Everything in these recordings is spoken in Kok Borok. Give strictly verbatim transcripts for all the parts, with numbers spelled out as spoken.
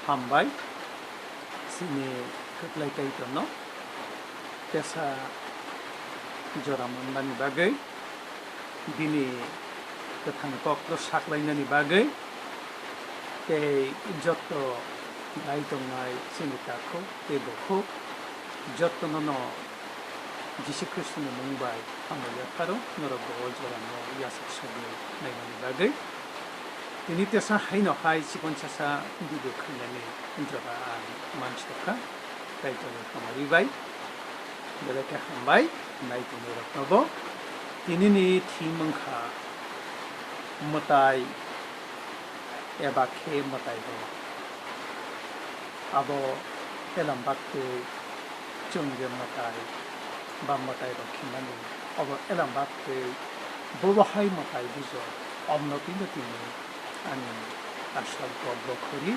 Hambai, chini kwplai Kaitorno tesa jora manmani bagwi, bini kwthang kokno saklainani bagwi, tei jotto nai tongnai chini takhuk tei bukhuk jottono no Jisu Khristoni mung bai hambai yapharo norok bo o jorano yachak sogwi naimani bagwi. Tini tesa haino hai chikon chasa video khainani jora ang mansukha, Kaitorni hamari bai. Belai khe hambai nai tongnai rokno bo. Tinini theme wngkha mwtai eba khe mwtai rok. Abo elam baktwi chwng je mwtai ba mwtai rok hinmani, obo elam baktwi bobo hai mwtai bujo, omno tino tini ani asal kok bo khori.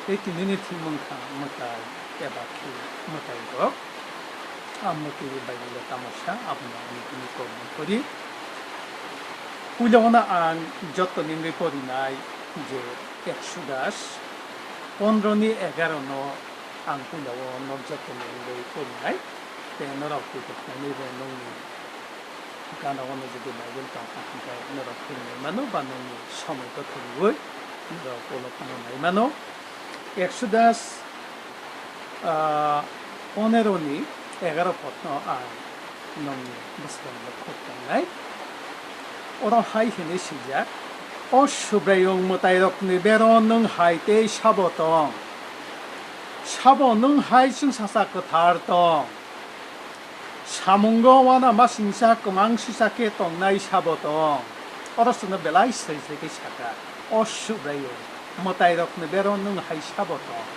Tei tinini theme wngkha mwtai eba khe mwtai rok. Amno tini Bible tamo sa, abono ani tini kok bo khori. Puila ono ang joto ningwi porinai je Exodus pondro ni egaro no ang puila o nok joto ningwi porinai. Tei norok twi tongkha nini bo nokni gana ono jodi Bible tongkha hwnkhe norok philnai mano ba nokni somoi kothorwi norok ulo phano nai mano. Exodus, ah, pondro ni egaro podno ang nokni bwskango khuk tongnai. Oro hai hwnwi swijak, "O Subraiyung mwtairokni bero nwng hai tei sabo tong? Sabo nwng hai chwngsacha kwthar tong? Samungo uanamasingcha kwmangsisa khe tongnai sabo tong?" Oro chwngno belai srai srai khe sakha, "O Subraiyung, mwtairokni bero nwng hai sabo tong?"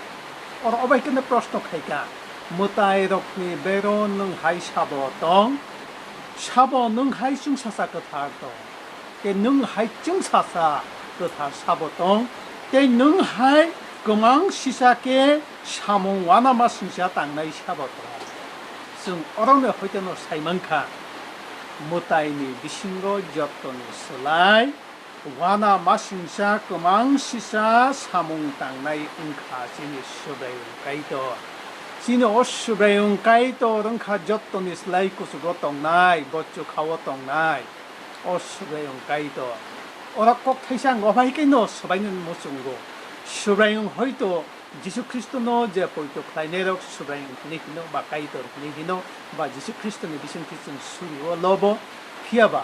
Oro obo hai kheno proshno khaikha, "Mwtairokni bero nwng hai sabo tong? Sabo nwng hai chwngsacha kwthar tong? Tei nwng hai chwngsacha kwthar sabo tong? Tei nwng hai kwmangsisa khe samung uanamasingcha tangnai sabo tong?" Chwng orono hoiteno sai mankha, mwtaini bisingo jottoni slai uanamasingcha kwmangsisa samung tangnai wngkha chini Subraiyung Kaitor. Chini o Subraiyung Kaitor wngkha jottoni slai kuchugo tongnai, bo chukhao tongnai. O Subraiyung Kaitor. Oro kok thaisa ang obo hai khe no swbainani muchungo. Subraiyung hoito Jisu Khristono je poito khlainairok Subraiyung hwnwi hino ba Kaitor hwnwi hino ba Jisu Khristoni bisingtwi chwng suri o lobo, phiya ba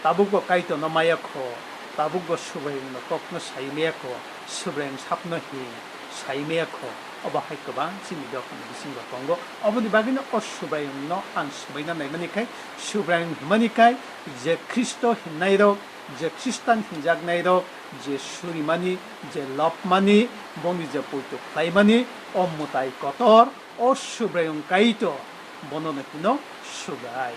tabukbo Kaitorno maya kho, tabukbo Subraiyungno kokno sai maya kho, Subraiyung sapno him sai maya kho, obo hai kwbang chini dophani bisingo tongo. Oboni bagwino o Subraiyungno ang swbaina naimani khai, Subraiyung hwnmani khai je Khristo himnairok, je Khristan hinjaknairok, je surimani, je lobmani, bongni je poito khlaimani, o mwtai kotor, o Subraiyung Kaitor, bonono hino Subrai.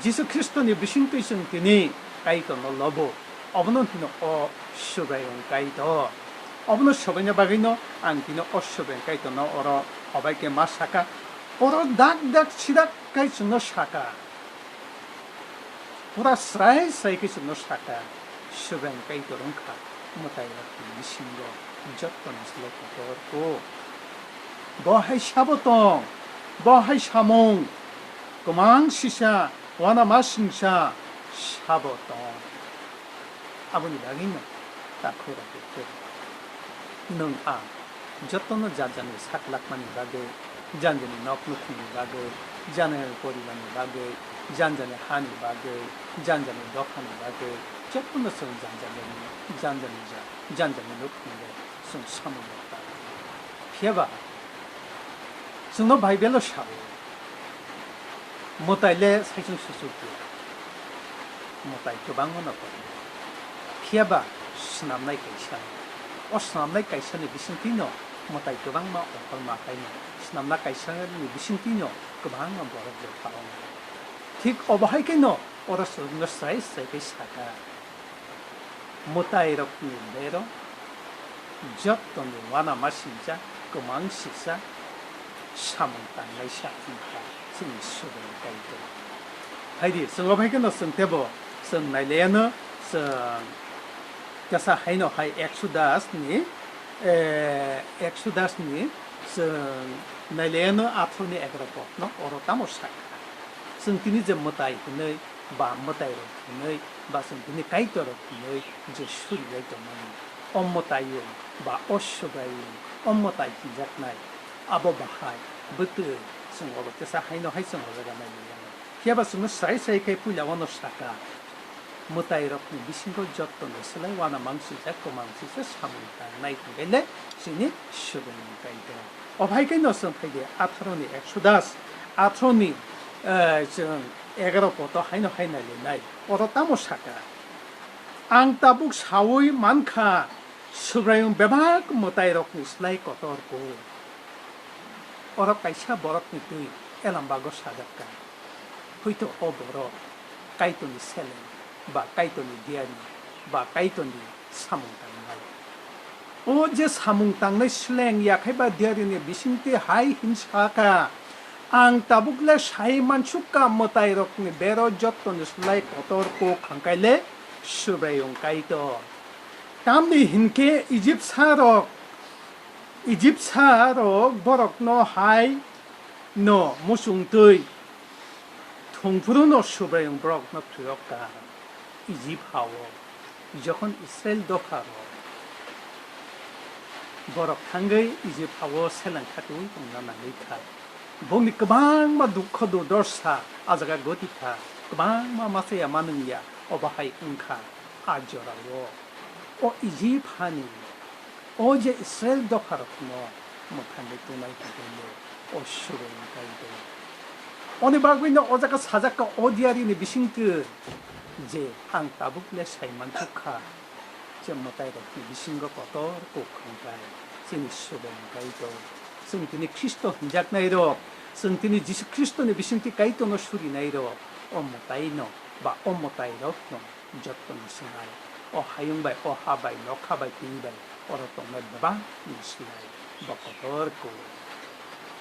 Jisu Khristoni bisingtwi chwng tini Kaitorno lobo, obono hino o Subraiyung Kaitor. Obono swbaina bagwino ang tini o Subraiyung Kaitorno oro obai khe ma saka, oro dak dak sidak kai chwngno saka. Pura srai srai khe chwngno saka, Subraiyung Kaitor wngkha mwtairokni bisingo jottoni slai kotor kuk. Bo hai sabo tong, bo hai samung, kwmangsisa, uanamasingcha sabo tong. Aboni bagwino takhuk rok khe nwng ang jotono jani jani sak lakmani bagwi, jani jani nok nukhungni bagwi, jani jani poribarni bagwi, jani jani hani bagwi, jani jani dophani bagwi, jotono chwng jani jani, jani jani ja, jani jani nukhungni chwng samung rok ta. Phiya ba chwngno Bible-o sao, mwtai le saichung suchuk ya, mwtai kwbangma no tongo. Phiya ba swnamnai kaisa, o swnamnai kaisani bisingtwi no mwtai kwbangma ongkhorma khaino, swnamna kaisani bisingtwi no kwbangma borok rok tongo. Thik obo hai khe no oro chwngno srai srai khe saka. Mwtairokni bero jottoni uanamasingcha, kwmangsisa, samung tangnaisa wngkha chini Subraiyung Kaitor. Phaidi, chwng obo hai kheno chwng teibo chwng nailaiano, chwng tesa haino hai Exodus ni Eh, Exodus ni chwng nailaiano atharo ni egaroh pod no oro tamo sakha. Chwng tini je mwtai hinwi ba mwtai rok hinwi ba chwng tini Kaitor rok hinwi je suri lai tongmani. O mwtaiyung ba o Subraiyung, o mwtai hinjaknai abo bahai bwtwi chwng oro teisa haino hai chwng o jaga nailaiano. Phiya ba chwngno srai srai khe puila wano sakha. Mwtairokni bisingo jottoni slai uanamang swijak kwmang swijak samung tangnai hwnkhe le chini Subraiyung Kaitor. Obo hai khe no chwng phai di atharo ni Exodus, atharo ni, eh, chwng egaroh pod o haino hai nailainai. Oro tamo sakha? Ang tabuk saui mankha, Subraiyung bebak mwtairokni slai kotor kuk. Oro kaisa borokni twi Elambago sajak kha. Hwito o borok Kaitorni seleng ba Kaitorni diari ba Kaitorni samung tangnai. O je samung tangnai seleng yakhai ba diarini bisingtwi hai hin sa kha, "Ang tabuk le sai mansuk kha, mwtairokni bero jottoni slai kotor kuk hwnkhe le Subraiyung Kaitor." Tamni hinkhe Ijipsarok, Ijipsarok borokno hai no muchungtwi thung phuru no Subraiyung borokno phirok kha Ijip hao. Jokhon Israil dopha rok borok thangwi Ijip hao seleng khatwi tongna nangwi kha, bongni kwbangma dukho durdosa a jaga goti kha, kwbangma machaya manwngya obo hai wngkha a jorao. O Ijip hani, o je Israil dopharokno mwthangwi tongnai hwnkhe o Subraiyung Kaitor. Oni bagwino o jaga sajak kha o diarini bisingtwi je, "Ang tabuk le sai mansuk kha, je mwtairokni bisingo kotor kuk hwnkhe chini Subraiyung Kaitor." Chwng tini Khristo hinjaknairok, chwng tini Jisu Khristoni bisingtwi Kaitorno surinairok, o mwtaino ba o mwtairokno jottoni swmai, o hayung bai, o ha bai, nokha bai, twi bai, oro tongnai bebak ni swmai bo kotor kuk.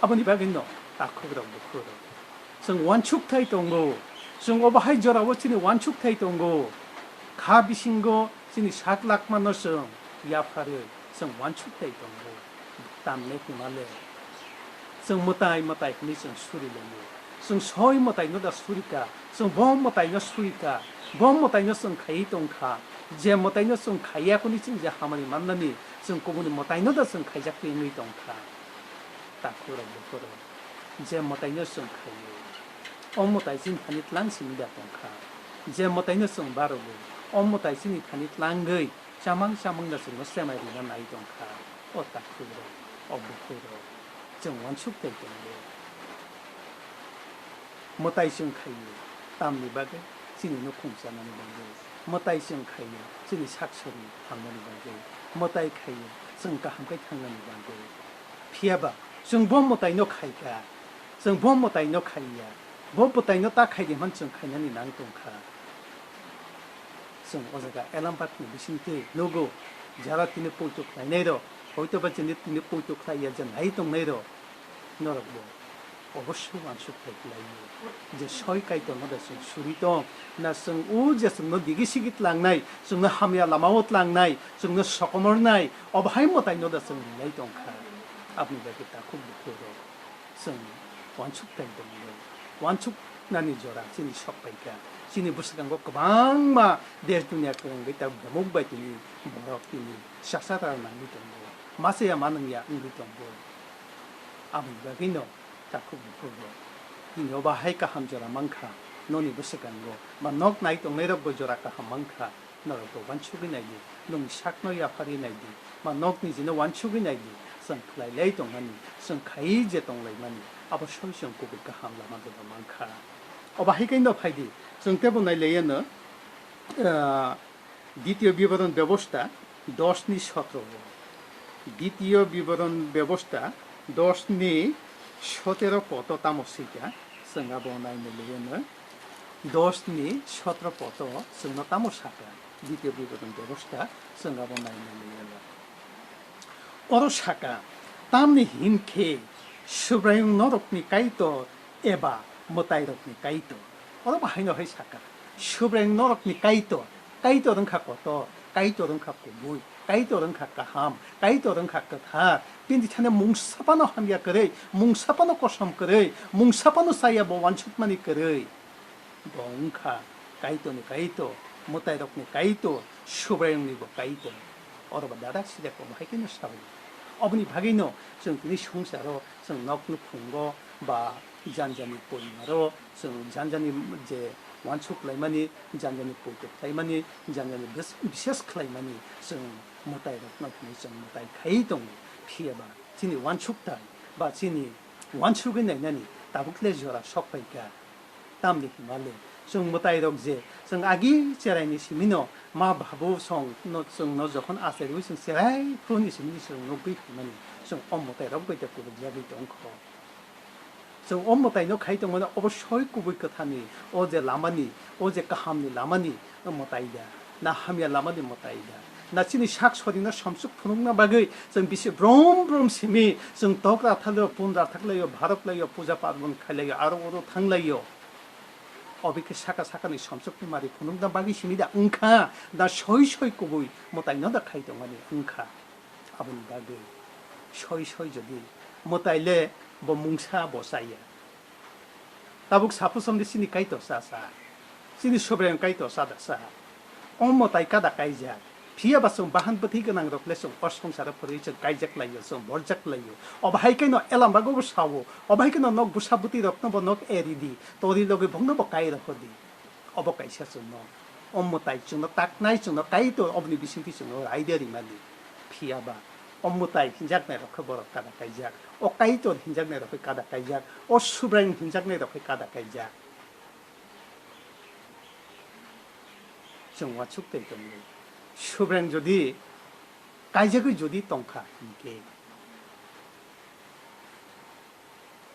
Aboni bagwi no takhuk rok bukhuk rok, chwng uansuk thai tongo, chwng obo hai jora o chini uansuk thai tongo, kha bisingo chini sak lakma no chwng yapharwi chwng uansuk thai tongo. Tamni hwnmale chwng mwtai mwtai hwnwi chwng suri laio. Chwng soi mwtaino da suri kha, chwng bo mwtaino suri kha, bo mwtaino chwng khaiwi tong kha. Je mwtaino chwng khaiya hwnwi chwng je hamari mannani, chwng kubuni mwtaino da chwng khaijak twi wngwi tong kha. Takhuk rok bukhuk rok, je mwtaino chwng khaio, o mwtai chini thani tlang simi da tong kha. Je mwtaino chwng barogo, o mwtai chini thani tlangwi chamang chamang da chwngno chemai rwna nai tong kha. O takhuk rok, o bukhuk rok, chwng uansuk tei tongo. Mwtai chwng khaio, tamni bagwi chini nukhung chanani bagwi. Mwtai chwng khaio, chini sak sori hamnani bagwi. Mwtai khaio, chwng kaham khe thangnani bagwi. Phiya ba chwng bo mwtaino khai kha, chwng bo mwtaino khaiya, bo mwtaino ta khai di hwn chwng khainani nang tong kha. Chwng o jaga Elambakni bisingtwi nugo, jara tini poito khlainai rok, hoito ba chini tini poito khlaiya je nai tongnai rok, norok bo obossoi uansuk thai khlaio je soi Kaitorno da chwng suri tong, na chwng o je chwngno digi sigi tlangnai, chwngno hamya lamao tlangnai, chwngno sokomornai, obo hai mwtaino da chwng rinai tong kha. Aboni bagwi takhuk bukhuk rok, chwng uansuk thai tongo. Uansuknani jora chini sok pai kha. Chini bwskango kwbangma desh duniya kwrwngwi ta bumuk bai tini borok tini chasara nangwi tongo. Machaya manwngya wngwi tongo. Aboni bagwino takhuk bukhuk rok, nini obo hai kaham jora mankha, noni bwskango ba nok nai tongnai rok bo jora kaham mankha, norok bo uansugwi nai di, nwng sakno yapharwi nai di, ba nok nijino uansugwi nai di, chwng khlai lai tongmani, chwng khaiwi je tong laimani, abo soi chwng kubui kaham lama doda mankha. Obo hai khe no phai di, chwng tebo nai lai yano, ah, Ditiyo biboron bebosta dos ni sotro o. Ditiyo biboron bebosta dos ni sotero poto tamo sika, chwng abo naina liyano. Dos ni sotro poto chwngno tamo saka, ditiyo biboron bebosta chwng abo naina liyano. Oro saka, tamni hinkhe Subraiyung norokni Kaitor eba mwtairokni Kaitor. Oro bahaino hai saka, Subraiyung norokni Kaitor, Kaitor wngkha kotor, Kaitor wngkha kubui. Kaitor wngkha kaham, Kaitor wngkha kwthar. Bini thani mungsa phano hamya kwrwi, mungsa phano kosom kwrwi, mungsa phano chaya bo uansukmani kwrwi. Bo wngkha Kaitorni Kaitor, mwtairokni Kaitor, Subraiyungnibo Kaitor. Oro ba dadak sida kok bahai kheno saui. Oboni bagwino chwng tini swngcharo chwng nok nukhungo ba jani jani porimaro chwng jani jani je uansuk khlaimani, jani jani poito khlaimani, jani jani bis-, bises khlaimani chwng mwtairokno hwnwi chwng mwtai khaiwi tongo. Phiya ba chini uansuktai ba chini uansugwi nainani tabuk le jora sok phaikha. Tamni hwnmale chwng mwtairok je chwng agi cheraini simino ma babu song no chwngno jokhon achairwi chwng cherai phuruni simini chwng nukgwi phaimani chwng o mwtairok bai ta kubukyagwi tongkho. Chwng o mwtaino khai tongmani obo soi kubui kwthani, o je lamani, o je kahamni lamani mwtai da, na hamya lamani mwtai da, na chini sak sorino samsuk phunukna bagwi chwng bisi brom brom simi chwng tok rathaklaio, pun rathaklaio, bharok laio, puja parbon khailaio, aro oro thanglaio. Obo khe saka sakani samsukni mari phunukna bagwi simi da wngkha, na soi soi kubui mwtaino da khai tongmani wngkha. Aboni bagwi soi soi jodi mwtai le bo mungsa bo chaya. Tabuk saphusomdi chini Kaitor cha cha, chini Subraiyung Kaitor cha da cha. O mwtai kada kaijak. Phiya ba chwng bahan bwthwi gwnangrok le chwng o swngcharo phurwi chwng kaijak laio, chwng borjak laio. Obo hai kheno elam bago bo sao. Obo hai kheno nok bwsa bwtwi rokno bo nok eri di. Tori logi bongno bo kai rokho di. Obo kaisa chwngno, o mwtai chwngno taknai, chwngno Kaitor oboni bisingtwi chwngno raida rimani. Phiya ba o mwtai hinjaknai rok khe borok kada kaijak, o Kaitor hinjaknai rok khe kada kaijak, o Subraiyung hinjaknai rok khe kada kaijak. Chwng uansuk tei tongo. Subraiyung jodi kaijagwi jodi tongkha hinkhe,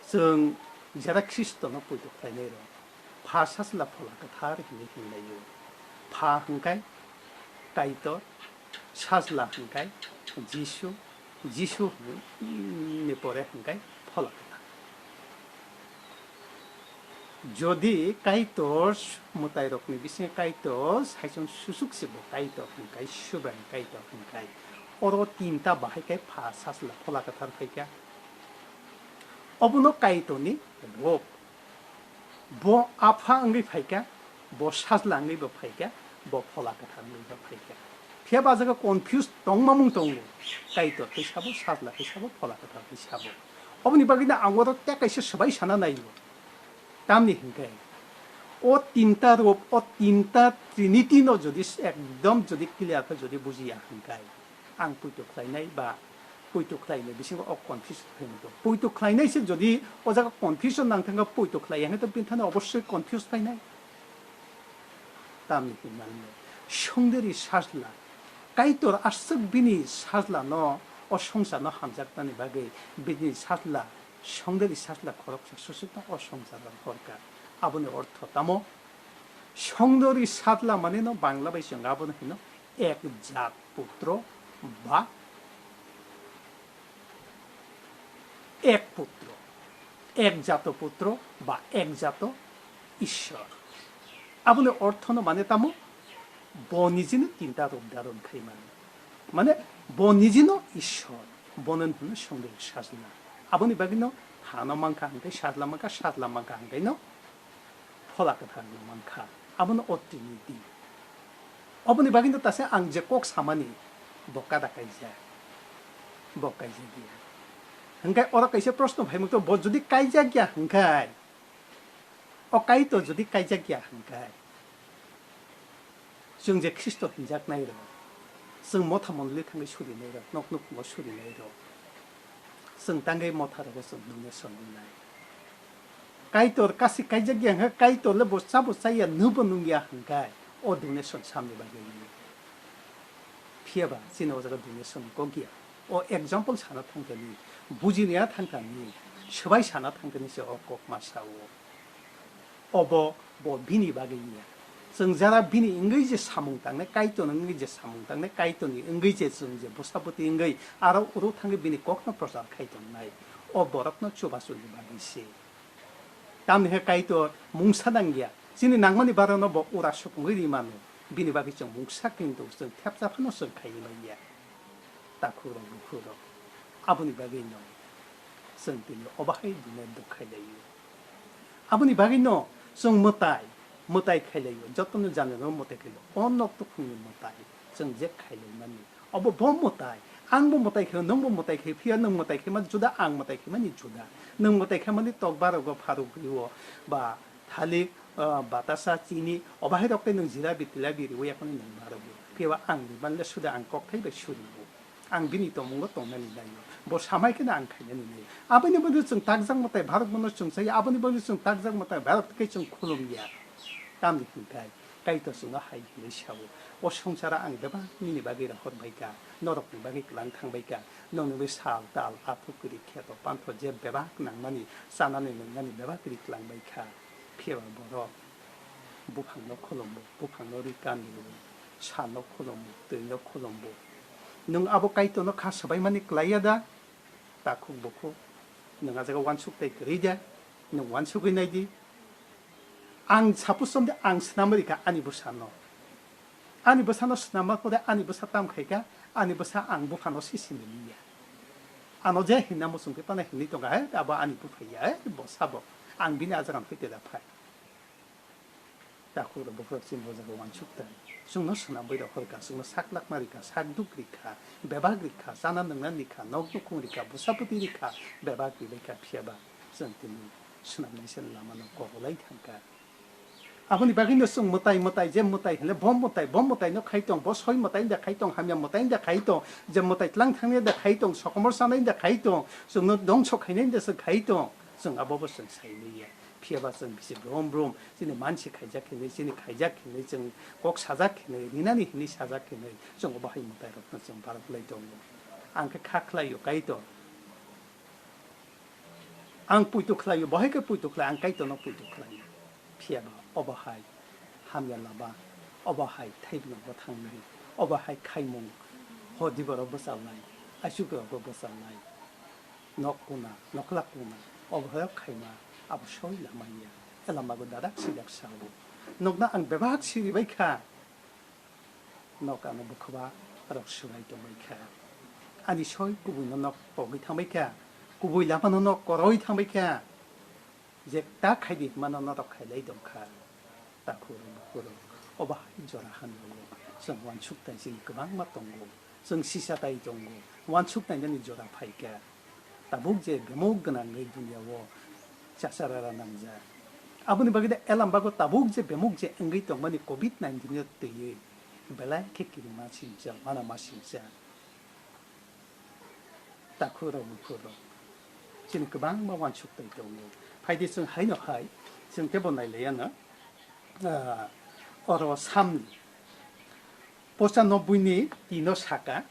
chwng jera Khristono poito khlainai rok, Pha, Sajla, Phola Kwthar hinwi hinlaio. Pha hwnkhe Kaitor, Sajla hwnkhe Jisu, Jisu hwn-, ni pore hwnkhe Phola Kwthar. Jodi Kaitor, mwtairokni bisingo Kaitor saichung susuk se bo Kaitor hwnkhe, Subraiyung Kaitor hwnkhe, oro tinta bahai khe Pha, Sajla, Phola Kwthar phaikha. Obono Kaitorni rup. Bo Apha wngwi phaikha, bo Sajla wngwi bo phaikha, bo Phola Kwthar wngwi bo phaikha. Phiya ba jaga confuse tongmamung tongo. Kaitor khe sabo, Sajla khe sabo, Phola Kwthar khe sabo. Oboni bagwino ang oro tei kaisa swbai sana naio. Tamni hinkhe o tinta rup, o tinta Trinity no jodi ekdom jodi clear khe jodi bujiya hinkhe, ang poito khlainai ba poito khlainai bisingo o confusion phaimani tongo. Poito khlainai se jodi o jaga confusion nang thangkha, poito khlaiya hwnkhe to bini thani obossoi confuse phainai. Tamni hwnmani songderi Sajla, Kaitor aswk bini Sajlano, o songsarno hamjaknani bagwi bini Sajla, songderi Sajla khoroksa susukno o songsaro horkha. Aboni ortho tamo? Songderi Sajla manino Bangla bai chwng abono hino ek jat putro ba ek putro, ek jato putro ba ek jato Ishwar. Aboni orthono mane tamo? Bo nijino tinta rup dharon khaimani. Mane bo nijino Ishwar, bono hino songderi Sajla. Aboni bagwino Phano mankha hwnkhe Sajla mankha, Sajla mankha hwnkhe no Phola Kwthar no mankha, abono o Trinity. Oboni bagwino tase ang je kok samani, bo kada kaijak, bo kaijak ya. Hwnkhe oro kaisa proshno phaimukto, bo jodi kaijak ya hwnkhe, o Kaitor jodi kaijak ya hwnkhe, chwng je Khristo hinjaknai rok, chwng motha mondoli thangwi surinai rok, nok nukhungo surinai rok, chwng tangwi motha rogo chwng donation rwnai. Kaitor kasi kaijak ya hwnkhe, Kaitor le bo chabo chaya, nwbo nungya hwnkhe, o donation samni bagwi rwnai. Phiya ba chini o jaga donation ni kok ya. O example sana thangkani, bujinaya thangkani, swbai sana thangkani se o kok ma sao. Obo bo bini bagwi ya. Chwng jara bini wngwi je samung tangnai, Kaitorni wngwi je samung tangnai, Kaitorni wngwi je chwng je bwsa bwtwi wngwi aro oro thangwi bini kokno prochar khai tongnai, o borokno chubachuni bagwi se. Tamni khe Kaitor mungsa nang ya, chini nangmani barano bo ura supungwi ri mano, bini bagwi chwng mungsa kintu chwng thepsa phano chwng khaiwi man ya. Takhuk rok, bukhuk rok, aboni bagwi no chwng tini obo hai dine duk khai lai o. Aboni bagwi no chwng mwtai, mwtai khai lai o, joto no jani no mwtai khai lai o. O nok tukhung ni mwtai chwng je khai lai mani, obo bo mwtai, ang bo mwtai khai, nwng bo mwtai khai, phiya nwng mwtai khai mani juda, ang mwtai khai mani juda. Nwng mwtai khai mani tok barogo pharuk ri o ba thalik, ah, batasa, chini, obo hai rok tei nwng jilabi tilabi riwi yakhwno nwng ma rwgo. Phiya ba ang ri manle suda ang kokthai bai suri o. Ang bini tongmungo tongnani nai o. Bo samai kheno ang khainani nai o. Aboni bagwi chwng takjak mwtai Bharat bono chwng chaya, aboni bagwi chwng takjak mwtai Bharat khe chwng khulum ya. Tamni hwn khai Kaitor chwngno hai hwnwi sa o, o swngcharo ang bebak nini bagwi rohor bai kha, norokni bagwi kwlang thang bai kha, nokni bagwi sal, tal, aphuk, kwrwi, kheto, pantho je bebak nangmani, chanani, nwngnani bebak ri kwlang bai kha. Phiya ba borok buphangno khulumbo, buphangno ri kani rwo, salno khulumbo, twino khulumbo. Nwng abo Kaitorno kha swbaimani klai ya da? Takhuk bukhuk, nwng a jaga uansuk tei kwrwi da? Nwng uansugwi nai di. Ang suppose somde ang swnamwi rikha ani bwsano. Ani bwsano swnamma pore ani bwsa tam khaikha, ani bwsa ang buphano sisini liya. Ano je hinna muchung khe tana hinwi tongkha, "He, abo ani bupha ya, he, bo sabo. Ang bini a jaga phai te da phai." Takhuk rok bukhuk rok chini bo jaga uansuk tai. Chwngno swnamwi rok horkha, chwngno sak lakma rikha, sak duk rikha, bebak rikha, chana nwngna rikha, nok nukhung rikha, bwsa bwtwi rikha, bebak ribaikha, phiya ba chwng tini swnamnai se lamano kok rwlai thangkha. Aboni bagwino chwng mwtai, mwtai, je mwtai hwnle bo mwtai, bo mwtaino khai tong, bo soi mwtai da khai tong, hamya mwtai da khai tong, je mwtai tlang thangnai da khai tong, sokomor chanai da khai tong, chwngno dongso khainai da se khai tong, chwng abobo chwng sai liya. Phiya ba chwng bisi brum brum, chini mansi khaijak hinwi, chini khaijak hinwi, chwng kok sajak hinwi, rinani hinwi sajak hinwi, chwng obo hai mwtai rokno chwng barok lai tongo. Ang khe kha khlaio Kaitor. Ang puitu khlaio, bo hai khe puitu khlai, ang Kaitorno puitu khlaio. Phiya ba obo hai hamya lama, obo hai thaibrwng bo thangnai, obo hai khaimung, hodiborok bwchalnai, aisuk rokbo bwchalnai, nok kuna, nokla kuna, obo hai khaima, abo soi lama ya, elama bo dadak sidak sao. Nokna ang bebak siri bai kha. Nok ano bwkha ba rok swbai tongbai kha. Ani soi kubui no nok pogwi thangbai kha. Kubui lama no nok koroi thangbai kha. Je ta khai di hwnmano norok khailai tong kha. Takhuk rok, bukhuk rok, obo hai jora han rok chwng uansuk tai chini kwbangma tongo. Chwng sisa tai tongo. Uansuk tainani jora phai kha. Tabuk je bemuk gwnangwi dunia o chasarara nangjak. Aboni bagwi da elam bago tabuk je bemuk je wngwi tongmani covid nineteen o twiwi belai khe kirima singcha, mana ma singcha. Takhuk rok, bukhuk rok, chini kwbangma uansuk twi tongo. Phai di chwng haino hai, chwng teibo nai laiya no, ah, oro samni pochanobboi ni tino saka,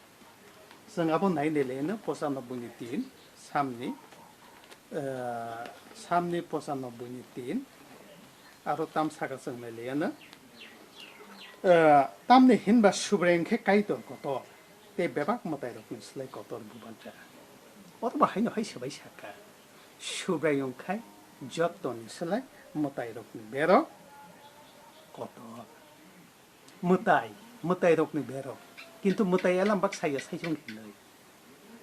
chwng abo nai nai laiya no, pochanobboi ni tin samni, ah, samni pochanobboi ni tin, aro tam saka chwng nai laiya no, ah, tamni hinba Subraiyung khe Kaitor kotor. Tei bebak mwtairokni slai kotor bubagra. Oro bo haino hai se bai sakha, Subraiyung khai jottoni slai mwtairokni berok kotor. Mwtai, mwtairokni berok. Kintu mwtai elam bak saya saichung hinwi.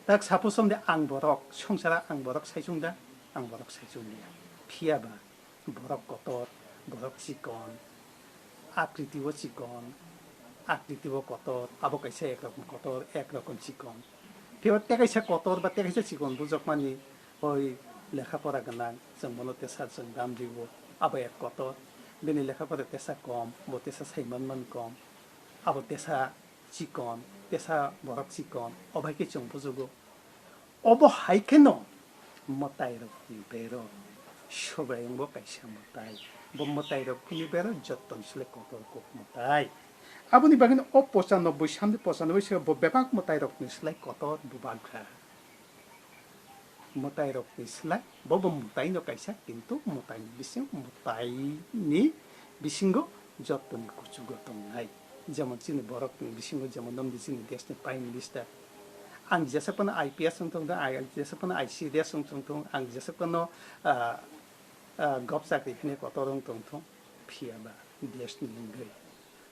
Tak suppose somde ang borok, songsara ang borok saichung da, ang borok saichung liya. Phiya ba, borok kotor, borok chikon, akriti o chikon, akriti o kotor, abo kaisa ek rokom kotor, ek rokom chikon. Phiya ba tei kaisa kotor ba tei kaisa chikon bujokmani, oi lekha pora gwnang, chwng bono tesa chwng dam rio, abo ek kotor. Bini lekha pora tesa kom, bo tesa saiman man kom, abo tesa chikon, tesa borok chikon, obo hai khe chwng bujugo. Obo hai kheno mwtairokni berok, Subraiyung bo kaisa mwtai. Bo mwtairokni berok jottoni slai kotor kuk mwtai. Aboni bagwino o pochanobboi, samni pochanobboi se bo bebak mwtairokni slai kotor bubagra. Mwtairokni slai, bo bo mwtaino kaisa, kintu mwtaini bising, mwtaini bisingo jottoni kuchugo tongnai. Jemon chini borokni bisingo jemon nongdi chini deshni Prime Minister. Ang jesa phano I P S wng tongthung, ang jesa phano I C D S wng tongthung, ang jesa phano, ah, ah, gop chakri hwnwi kotor wng tongthung, phiya ba deshni wngwi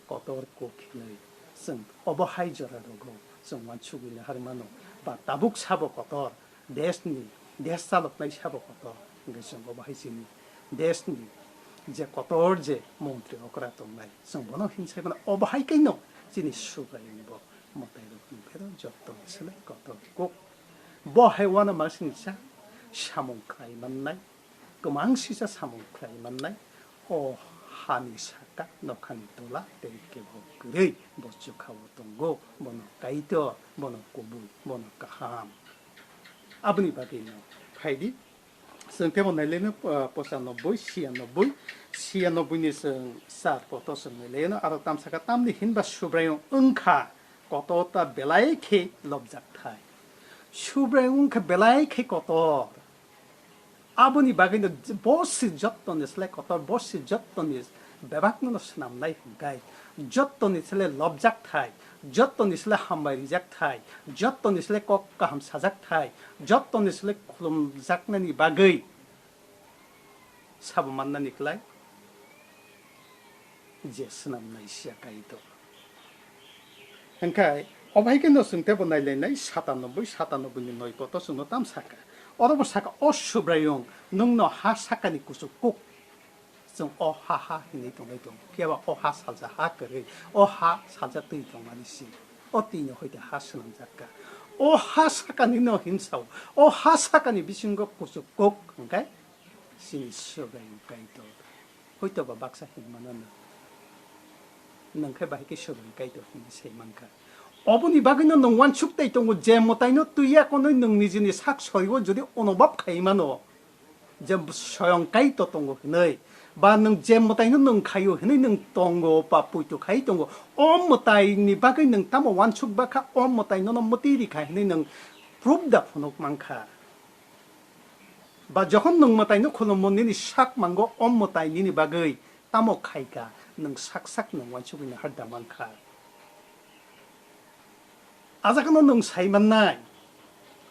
kotor kok hinwi chwng obo hai jora rogo Chwng uansugwi naharmano, ba tabuk sabo kotor, desni, des chaloknai sabo kotor, hwnkhe chwng obo hai chini desni je kotor je montri okra tongnai, chwng bono hinsai mano, obo hai khe no chini Subraiyung bo mwtairokni phero jottoni slai kotor kuk. Bo hai uanamasingcha samung khlai mannai, kwmangsisa samung khlai mannai. O hani saka nokhani tola tei kebo kwrwi bo chukha-o tongo, bono Kaitor, bono kubui, bono kaham. Aboni bagwino phaidi, chwng tebo nailaino, ah, pochanoboi, siyanoboi, siyanoboi ni chwng char poto chwng nailaino, aro tamsaka tamni hinba Subraiyung wngkha kotor ta belai khe lobjakthai. Subraiyung wngkha belai khe kotor. Aboni bagwino bo se jottoni slai kotor, bo se jottoni bebakno swnamnai hwnkhe, jottoni slai lobjakthai, jottoni slai hambai rijakthai, jottoni slai kok kaham sajakthai, jottoni slai khulumjaknani bagwi sabo mannani klai je swnamnai siya Kaitor. Hwnkhe, obo hai khe no chwng tebo nailainai satanoboi, satanoboi ni noi poto chwngno tam saka. Oro bo saka, "O Subraiyung, nwng no ha sakani kuchuk kuk." Chwng o ha ha hinwi tongwi tongo. Phiya ba o ha salsa ha kwrwi, o ha salsa twi tongmani si. O twi no hoite ha swnamjak kha. O ha sakani no hinsa o. O ha sakani bisingo kuchuk kuk hwnkhe chini Subraiyung Kaitor. Hoito ba baksa hinmano nwng. Nwng khe bahai khe Subraiyung Kaitor hinwi sai mankha. Oboni bagwino nwng uansuk tai tongo je mwtaino twi ya konwi nwng nijini sak sorio jodi onobab khai mano, je soyong Kaitor tongo hinwi, ba nwng je mwtaino nwng khaio hinwi nwng tongo ba poito khai tongo, o mwtaini bagwi nwng tamo uansuk bakha, o mwtai nono mwtwi rikha hinwi nwng proof da phunuk mankha. Ba jokhon nwng mwtaino khulummo nini sak mango, o mwtai nini bagwi tamo khaika, nwng sak sak nwng uansugwi nahar da mankha. A jagano nwng sai mannai,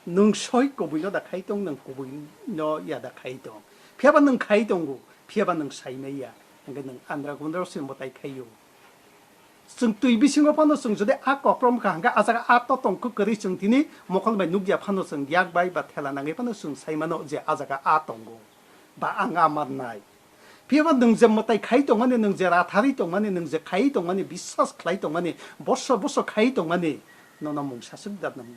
nwng soi kubuino da khai tong, nwng kubuino ya da khai tong. Phiyaba nwng khai tongo, phiyaba nwng sai maya, hwnkhe nwng andra gundra se mwtai khaio. Chwng twi bisingo phano chwng jodi a kokrom kha hwnkhe, a jaga a to tong khe kwrwi chwng tini mokol bai nukya phano chwng yak bai ba thela nangwi phano chwng sai mano je a jaga a tongo ba ang a mannai. Phiya ba nwng je mwtai khai tongmani, nwng je ratharwi tongmani, nwng je khai tongmani, biswas khlai tongmani, boso boso khai tongmani, nono mungsa swk da nwng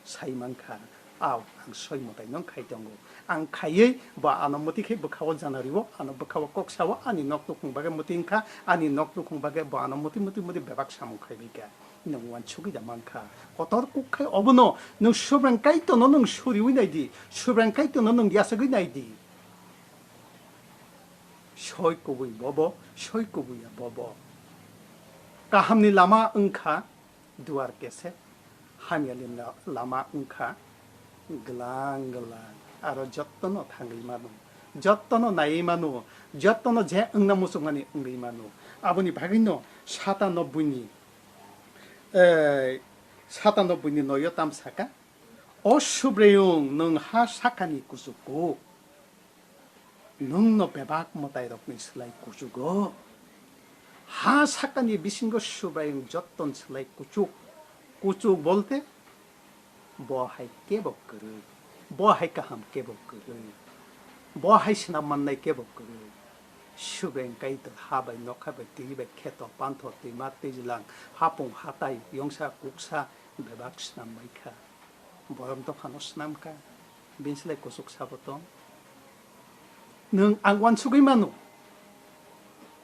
sai mankha, "Au, ang soi mwtai no khai tongo. Ang khaiwi bo ano mwtwi khe bwkha-o janario, ano bwkha-o kok sao, ani nok nukhung bagwi mwtwi wngkha, ani nok nukhung bagwi bo ano mwtwi mwtwi mwtwi bebak samung khaibaikha." Nwng uansugwi da mankha. Kotor kuk khai obono nwng Subrang Kaitorno nwng suriwi naidi, Subrang Kaitorno nwng yachagwi naidi. Soi kubui bobo, soi kubuya bobo. Kahamni lama wngkha duar kesek, hamyani la-, lama wngkha glang glang, aro jottono thangwi mano, jottono naiwi mano, jottono je wngna muchungmani wngwi mano. Aboni bagwino Satan no buini, eh, Satan no buini noyo tam saka, "O Subrayung, nwng ha sakani kuchugo." Nwng no bebak mwtairokni slai kuchugo. Ha sakani bisingo Subraiyung jotton slai kuchuk. Kuchuk bolte bo hai kebo kwrwi, bo hai kaham kebo kwrwi, bo hai swnam mannai kebo kwrwi. Subraiyung Kaitor ha bai nokha bai twi bai kheto panthor twima twijlang hapung hatai yongsa kuksa bebak swnam bai kha. Borok dophano swnamkha, bini slai kuchuk sabo tong. Nwng ang uansugwi mano,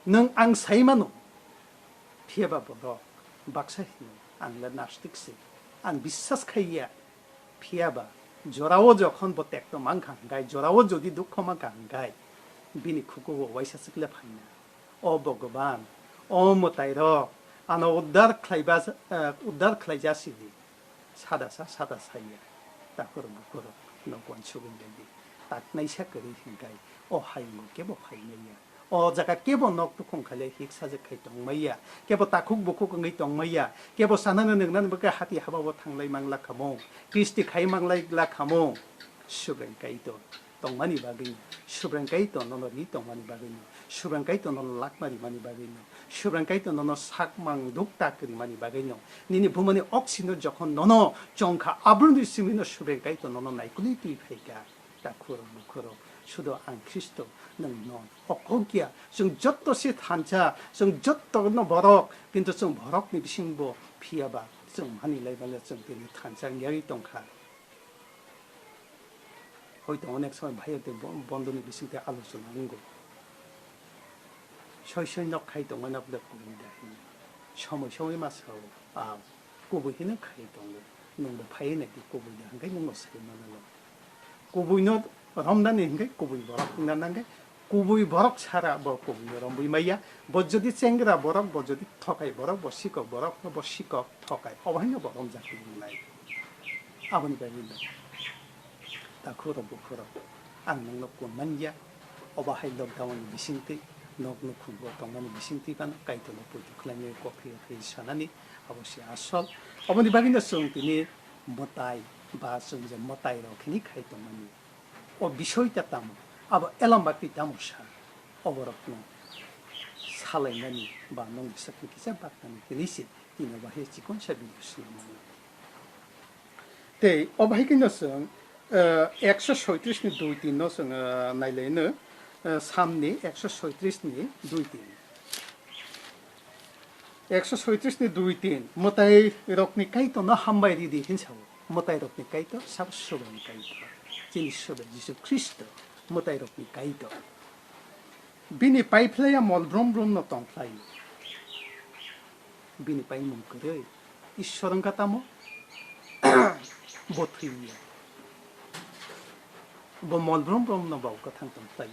nwng ang sai mano, phiyaba borok baksa hino, "Ang le nastik se, ang biswas khaiya." Phiyaba jorao jokhon bo tekto mankha hwnkhe, jorao jodi dukho mankha hwnkhe, bini khukugo waisa swkle phaina. O Bhogoban, o mwtairok, ano uddar khlaiba, eh, uddar khlaija sidi. Sada sa, sada saya. Takhur bukhur no uansugwi naidi. Taknaisa kwrwi hwnkhe o hayungo kebo phaimaya. O jaga kebo nok tukhung khaile hik sajak khai tongmaya. Kebo takhuk bukhuk wngwi tongmaya. Kebo sanani nwngnani bwkha hati habao thanglai mangla khamung. Kristi khai manglai la khamung. Subreng Kaitor tongmani bagwino, Subreng Kaitor nono ri tongmani bagwino, Subrang Kaitor nono lakma rimani bagwino, Subrang Kaitor nono sakmang duk tak rimani bagwino, nini bumani oksino jokhon nono chongkha, abroni simino Subrang Kaitor nono naikolwi twi phaikha. Takhurok bukhurok, sudo ang Khristo, nwng non. Okokya, chwng jotto se thansa, chwng jotto no borok, kintu chwng borokni bisingbo phiyaba chwng mani lai manya chwng tini thansa wngwi tongkha. Hoito onek somoi bhai tei bo-, bondhoni bisingtwi alochona wngo. Soi soi nok khai tongmani abo de kubui da hino. Somoi somoi ma sao, a, kubui hino khai tongo. Nwngbo phaiwi naidi kubui da hwnkhe nwngno sai mano. Kubuino romnani hwnkhe kubui borok wngna nangkhe, kubui borok sara bo kubuino romwi maya. Bo jodi chengra borok, bo jodi thokai borok, bo sikok borok, bo sikok thokai, obo haino bo romjaknai. Aboni bagwi no, takhurok bukhurok, ang nwngno kun manya. Obo hai lockdown ni bisingtwi, nok nukhungo tongmani bisingtwi phano Kaitorno poito khlainai, kok phiyok phiyok sanani, abo se asol. Oboni bagwi no chwng tini mwtai ba chwng je mwtai rok hini khai tongmani. O bisoi ta tamo, abo elambak twi tamo sa, oborokno salainani ba nokni sakni kisa baknani hinwi se tini obo hai chikon sa video swnamani. Tei obo hai khe no chwng, eh, ekso soitris ni dui tin no chwng, eh, nailaino, eh, Samni ekso soitris ni dui tin. Ekso soitris ni dui tin, mwtai rokni Kaitor no hambai ridi hin sao. Mwtai rokni Kaitor, sabo Subrang Kaitor. Chini Subrai Jisu Khristo, mwtai rokni Kaitor. Bini paiphlaiya mol brum brum no tongphlai. Bini paimung kwrwi. Ishwar wngkha tamo? Bo thwiya. Bo mol brum brum no bo kwthang tongphlai.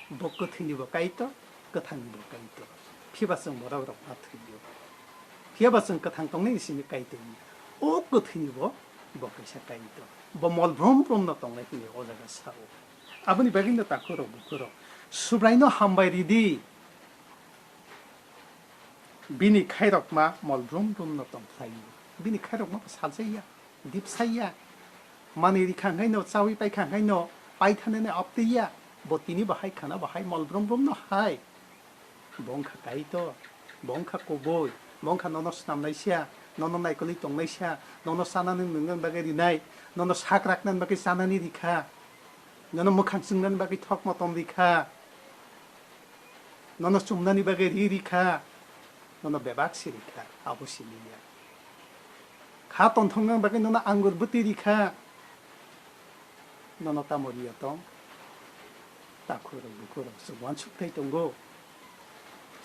Bo kwthwini bo Kaitor, kwthangni bo Kaitor. Phiya ba chwng borok rok ma thwiyo. Phiya ba chwng kwthang tongnai simi Kaitor. O kwthwini bo, bo kaisa Kaitor. Bo mol brum brum no tongnai hwnwi o jaga sao. Aboni bagwi no takhurok bukhurok Subraino hambai ridi. Bini khairokma mol brum brum no tongphlai. Bini khairokma bo saljaya, dipsaya. Manwi rikha hwnkhe no, chawi paikha hwnkhe no, paithanani aptwiya. Bo tini bo hai khana bo hai mol brum brum no hai. Bo wngkha Kaitor, bo wngkha kubui, bo wngkha nono snamnaisa, nono naikolwi tongnaisa, nono chanani nwngnani bagwi rinai, nono sak raknani bagwi chanani rikha, nono mwkhang chwngnani bagwi thok motom rikha, nono chumnani bagwi ri rikha, nono bebak se rikha, abo simi ya. Kha tongthoknani bagwi nono angur bwtwi rikha, nono tamo riya tong? Takhurok bukhurok chwng uansuk thai tongo.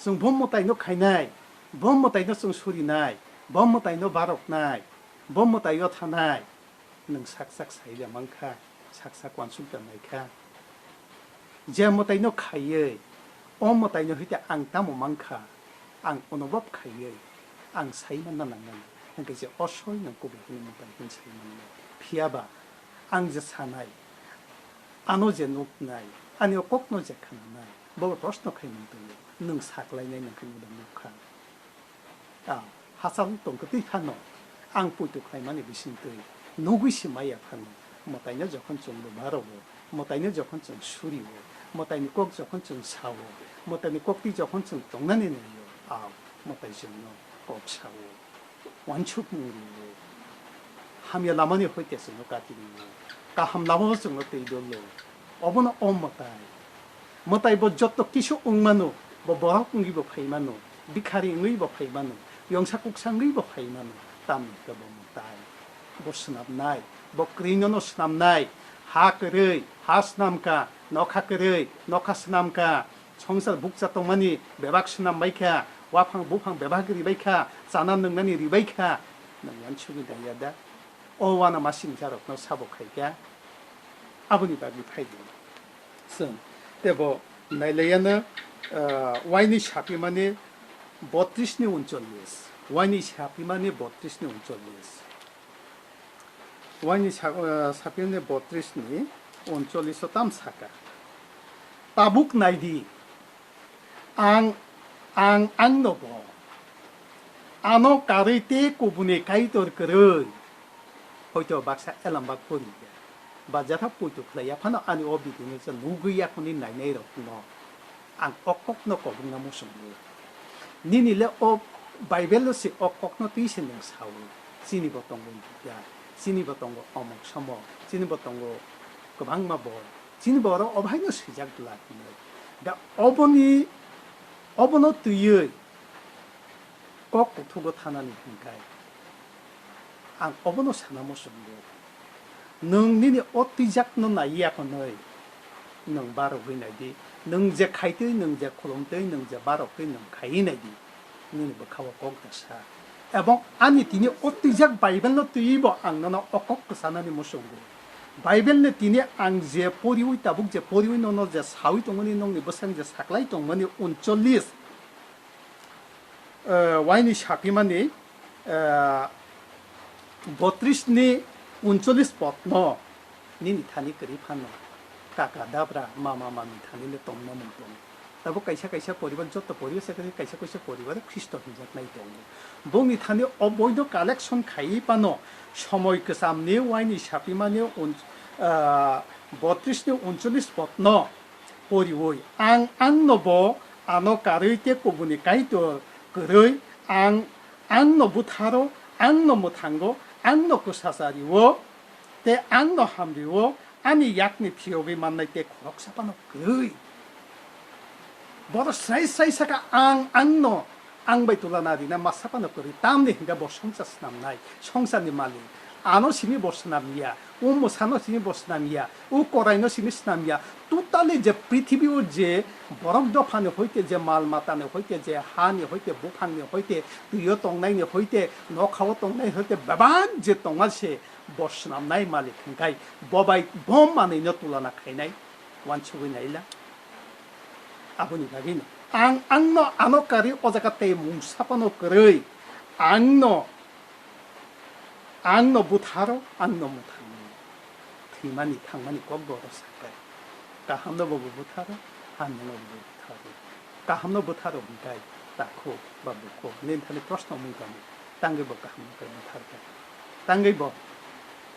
Chwng bo mwtaino khainai, bo mwtaino chwng surinai, bo mwtaino baroknai, bo mwtaio thanai. Nwng sak sak sai da mankha, sak sak uansuk da naikha. Je mwtaino khaiwi, o mwtaino hwite ang tamo mankha, ang onobab khaiwi, ang sai manna nangnai, hwnkhe je osoi nwng kubui hwnwi mwtai hwn sai mannai. Phiya ba, ang je sanai, ano je nuknai, ani o kokno je khnanai, bo proshno khai mantwi, nwng saklainai nwng khe nwng da nukha. Ah, hachal tong kwtwi phano ang poito khlaimani bisingtwi nugwi se maya phano, mwtaino jokhon chwng bwbarogo, mwtaino jokhon chwng surio, mwtaini kok jokhon chwng sao, mwtaini koktwi jokhon chwng tongnani naio, ah, mwtai chwngno kok sao, uansukmung rio, hamya lamani hoite chwngno kati rio, kaham lamao chwngno twi dolo. Obono o mwtai. Mwtai bo jotto kisu wng mano, bo borok wngwi bo phai mano, bikhari wngwi bo phai mano, yongsa kuksa wngwi bo phai mano, tamni hwnkhe bo mwtai. Bo swnamnai, bo kwrwino no swnamnai, ha kwrwi, ha swnamkha, nokha kwrwi, nokha swnamkha, songsar bukcha tongmani bebak swnam baikha, waphang buphang bebak ribaikha, chana nwngnani ribaikha, nwng uansugwi naiya da? O uanamasingcharokno sabo khaikha, aboni bagwi phaidi. Chwng teibo nailaiyano, ah, uaini sapimani botris ni uncholish, uaini sapimani botris ni uncholish, uaini sa-, ah, sapimani botris ni uncholish o tam saka, "Tabuk naidi, ang, ang, ang nogo, ano karwi tei kubuni Kaitor kwrwi." Hoito baksa elambak pori ya, ba jatha poito khlai ya phano ani o video no se nugwi ya hwnwi nainai rok no. Ang o kokno kobongna muchungo. Nini le o Bible-o se o kokno twi se nwng sao. Chini bo tongo Gita, chini bo tongo omok somok, chini bo tongo kwbangma bo. Chini bo oro obo haino swijak glak hinwi. Da oboni, obono twiwi kok kuthugo thanani hinkai. Ang obono sana muchungo. Nwng nini o twijakno naiya hwnwi nwng barogwi naidi. Nwng je khaitwi, nwng je khulumtwi, nwng je barogtwi, nwng khaiwi naidi. Nini bwkhao kok da sa. Ebong ani tini o twijak Bible-no twiwi bo ang nono o kok kwchanani muchungo. Bible-ni tini ang je poriwi, tabuk je poriwi nono je sawi tongmani, nokni bwsang je saklai tongmani uncholish, eh, waini sapimani, eh, botris ni uncholish podno nini thani kwrwi phano kaka dabra mama mami thani le tongna mung tongo. Tabuk kaisa kaisa poribar, joto poribar se kaisa kaisa poribar Khristo hinjaknai tongo. Bongni thani o boino collection khaiwi phano somoi kwchamni waini sapimani un-, ah, botris ni uncholish podno poriwi, ang angno bo ano karwi tei kubuni Kaitor kwrwi, ang angno butharo, angno mwthango, angno kwsachario, tei angno hamrio, ani yakni phiyogwi mannai tei khoroksa phano kwrwi. Bono srai srai saka, ang angno ang bai tulana rina masa phano kwrwi, tamni hinkhe bo songsa snamnai, songsarni malik. Ano simi bo snamya, o mwsano simi bo snamya, o koraino simi snamya. Totally je prithibi o je borok dophani hoite, je mal matani hoite, je hani hoite, buphangni hoite, twio tongnaini hoite, nokhao tongnai hoite, bebak je tongma se bo snamnai malik hinkhai, bo bai bo manwino tulana khainai. Wansugwi naila. Aboni bagwino ang angno ano karwi o jaga tei mungsa phano kwrwi, angno, angno butharo, angno mwthangno. Thwimani thangmani kok bo oro sakai. Kahamno bo bo butharo, hamyano bo bo butharo. Kahamno butharo hinkhai takhuk ba bukhuk, nini thani proshno mung tangwi, tangwi bo kahamno khe butharkha. Tangwi bo,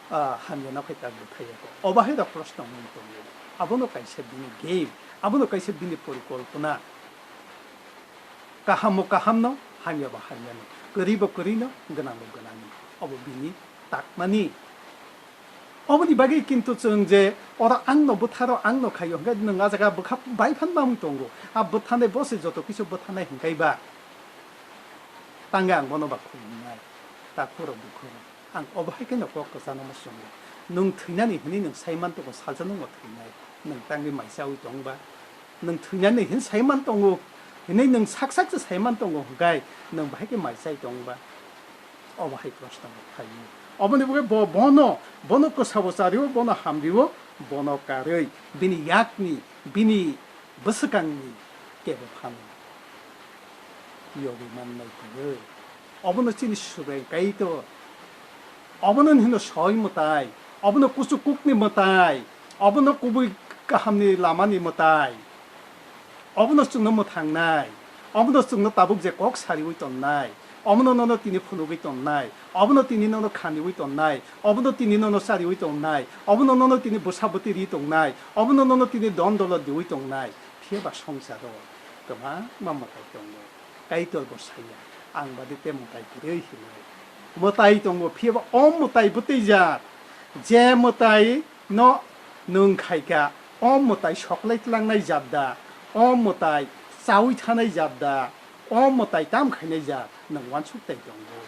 ah, hamyano khe tak buthaiya kho. Obo hai rok proshno mung tongo. Abono kaisa bini game, abono kaisa bini porikolpona. Kaham bo kahamno, hamya bo hamyano, kwrwi bo kwrwino, gwnang bo gwnangno. Obo bini takmani. Oboni bagwi kintu chwng je oro angno butharo, angno khaio hwnkhe nwng a jaga bwkha bai phan mamung tongo. A bwthanai bo se joto kisu bwthanai hwnkhe ba. Tangwi ang bono ba khulumnai. Takhurok bukhurok. Ang obo hai kheno kok kwchano muchungo. Nwng thwinani hwnwi nwng sai man tongo, salsa nwngbo thwinai. Nwng tangwi mai chaui tong ba? Nwng thwinani hwn sai man tongo, hwnwi nwng sak sak se sai man tongo hwnkhe nwng bahai khe mai chai tong ba? Obo hai proshno bo phaio. Oboni bagwi bo, bono, bono kwsabo chario, bono hamrio, bono karwi, bini yakni, bini bwswkangni kebo phano yogwi mannai tongwi. Obono chini Subraiyung Kaitor. Obono hino soi mwtai. Obono kuchuk kukni mwtai. Obono kubui kahamni lamani mwtai. Obono chwngno mwthangnai. Obono chwngno tabuk je kok sariwi tonnai. Obono nono tini phunugwi tonnai. Obono tini nono khaniwi tonnai. Obono tini nono chariwi tonnai. Obono nono tini bwsa bwtwi ri tongnai. Obono nono tini don dolo diwi tongnai. Phiya ba songsaro kwbangma mwtai tongo. Kaitor bo saya, ang bade te mwtai kwrwi hinwi. Mwtai tongo, phiya ba o mwtai bwtwi jat. Je mwtai no nwng khaikha, o mwtai soklai tlangnai jat da, o mwtai chaui thanai jat da, o mwtai tam khainai jat, nwng uansuk tai tongo.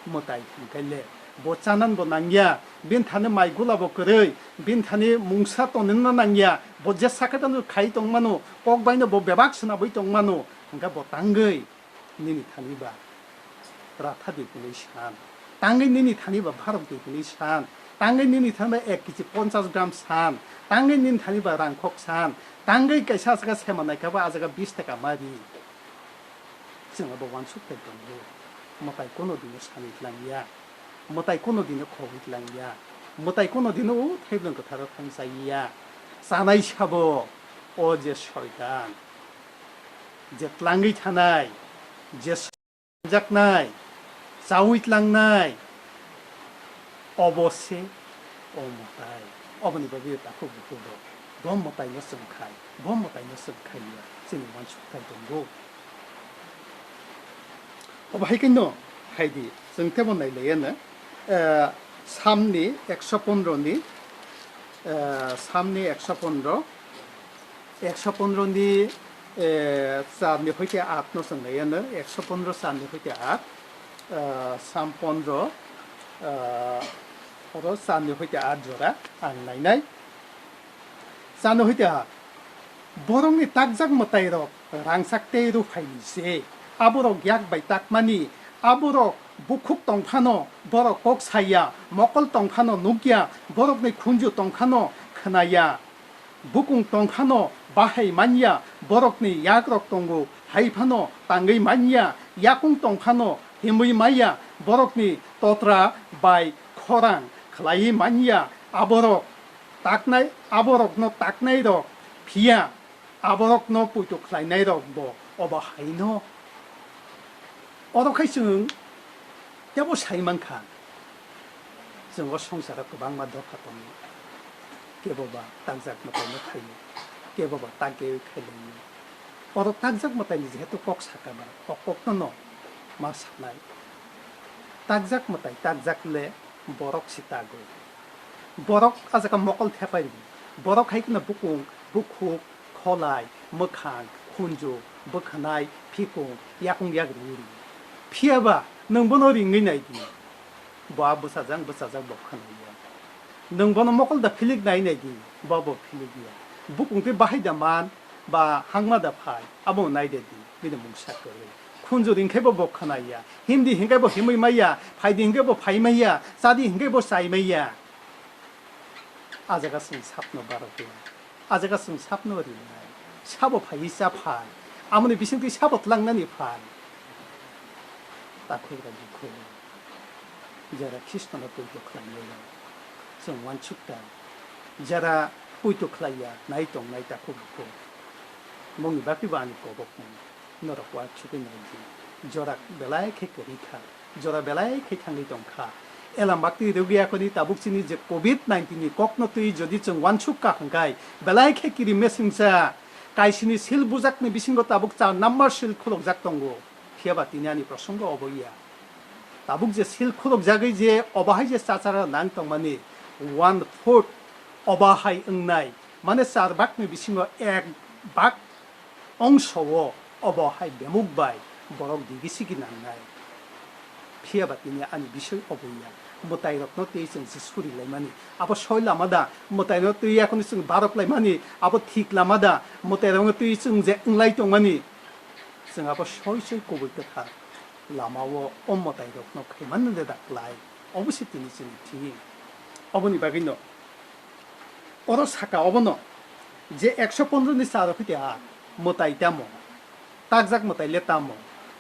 Mwtai hwnkhe le bo chanan bo nangya, bini thani mai gula bo kwrwi, bini thani mungsa tonina nangya, bo je sakha tano khai tongmano, kok baino bo bebak swnabwi tongmano, hwnkhe bo tangwi nini thani ba ratha di hwnwi san, tangwi nini thani ba bharok di hwnwi san, tangwi nini thani ba ek kg ponchas gram san, tangwi nini thani ba rangkhok san, tangwi kaisa aswk sema naikha ba a jaga bis taka ma ri. Chwng abo uansuk tai tongo. Mwtai kono dino sani tlangya. Mwtai kono dino khogwi tlangya. Mwtai kono dino o thaibrwng kwtharo thang chaiya. Chanai sabo o je soitan, je tlangwi thanai, je jaknai, chaui tlangnai, obo se o mwtai. Oboni bagwi takhuk bukhuk rok Bo mwtaino chwng khai, bo mwtaino chwng khai ya, chini uansuk khai tongo. Obo hai khe no, hai di, chwng tebo nai lai ya no, eh, Samni ekso pondro ni, eh, Samni ekso pondro, ekso pondro ni, eh, char ni hoite aat no chwng nai ya no, ekso pondro char ni hoite aat, eh, Sam pondro, eh, oro char ni hoite aat jora ang nai nai. Chano hoi ta, borokni takjak mwtairok rangchak tei ruphaini se. Aborok yak bai takmani, aborok bukhuk tong phano borok kok saya, mokol tong phano nukya, borokni khunju tong phano khwnaya, bukung tong phano bahai manya, borokni yakrok tongo hai phano tangwi manya, yakung tong phano himwi maya, borokni totra bai khorang khlaiwi manya, aborok taknai, aborokno taknairok phiya, aborokno poito khlainairokbo obo haino. Oro khai chwng tebo sai mankha, chwng o songsaro kwbangma dopha tongo, keboba takjak mwtaino khaio, keboba takgwi khailaio. Oro takjak mwtaini jehetu kok sakha ba, o kokno no ma sanai. Takjak mwtai takjak le borok si tago. Borok a jaga mokol thepai rw. Borok hai kheno bukung, bukhuk, kholai, mwkhang, khunju, bwkhanai, phikung, yakung yak rw rw. Phiya ba nwng bono ringwi nai di. Bo a bwsajak, bwsajak bo khwnai ya. Nwng bono mokol da philik nai nai di, bo bo philik ya. Bukung tei bahai da man, ba hangma da phai, abo nai de di, bini mungsa kwrwi. Khunju ring khe bo bo khwnai ya, him di hingkhe bo himwi mai ya, phai di hingkhe bo phai mai ya, cha di hingkhe bo chai mai ya. A jaga chwng sapno barok ya, a jaga chwng sapno rinai, sabo phaiwi cha phai, amoni bisingtwi sabo tlangnani phai. Takhuk rok bukhuk rok, jara Khristono poito khlainai rok, chwng uansuk ta, jara poito khlai ya, nai tong nai takhuk bukhuk. Mungni bagwi bo ani kobok mung. Norok uansugwi nai di. Jora belai khe kwrwi kha. Jora belai khe thangwi tong kha. Elam baktwi rwgwi akhoni tabuk chini je covid nineteen ni kokno twi jodi chwng uansuk kha hwnkhe belai khe kiri mesingsa. Kaisini sil bujakni bisingo tabuk char number sil khulokjak tongo. Phiya ba tini ani prosongo obo ya. Tabuk je sil khulokjagwi je obo hai je chachara nang tongmani one fourth obo hai wngnai. Mane char bakni bisingo ek bak ongso o obo hai bemuk bai borok digi sigi nangnai. Phiya ba tini ani bisoi obo ya, mwtairokno twi chwng se suri laimani, abo soi lama da, mwtaino twi akhoni chwng barok laimani, abo thik lama da, mwtairokno twi chwng je wnglai tongmani, chwng abo soi soi kubui kwthar lama o o mwtairokno khaimani de da klai, obo se tini chini thik. Oboni bagwino oro saka obono je ekso pondro ni charo khe a mwtai tamo, takjak mwtai le tamo.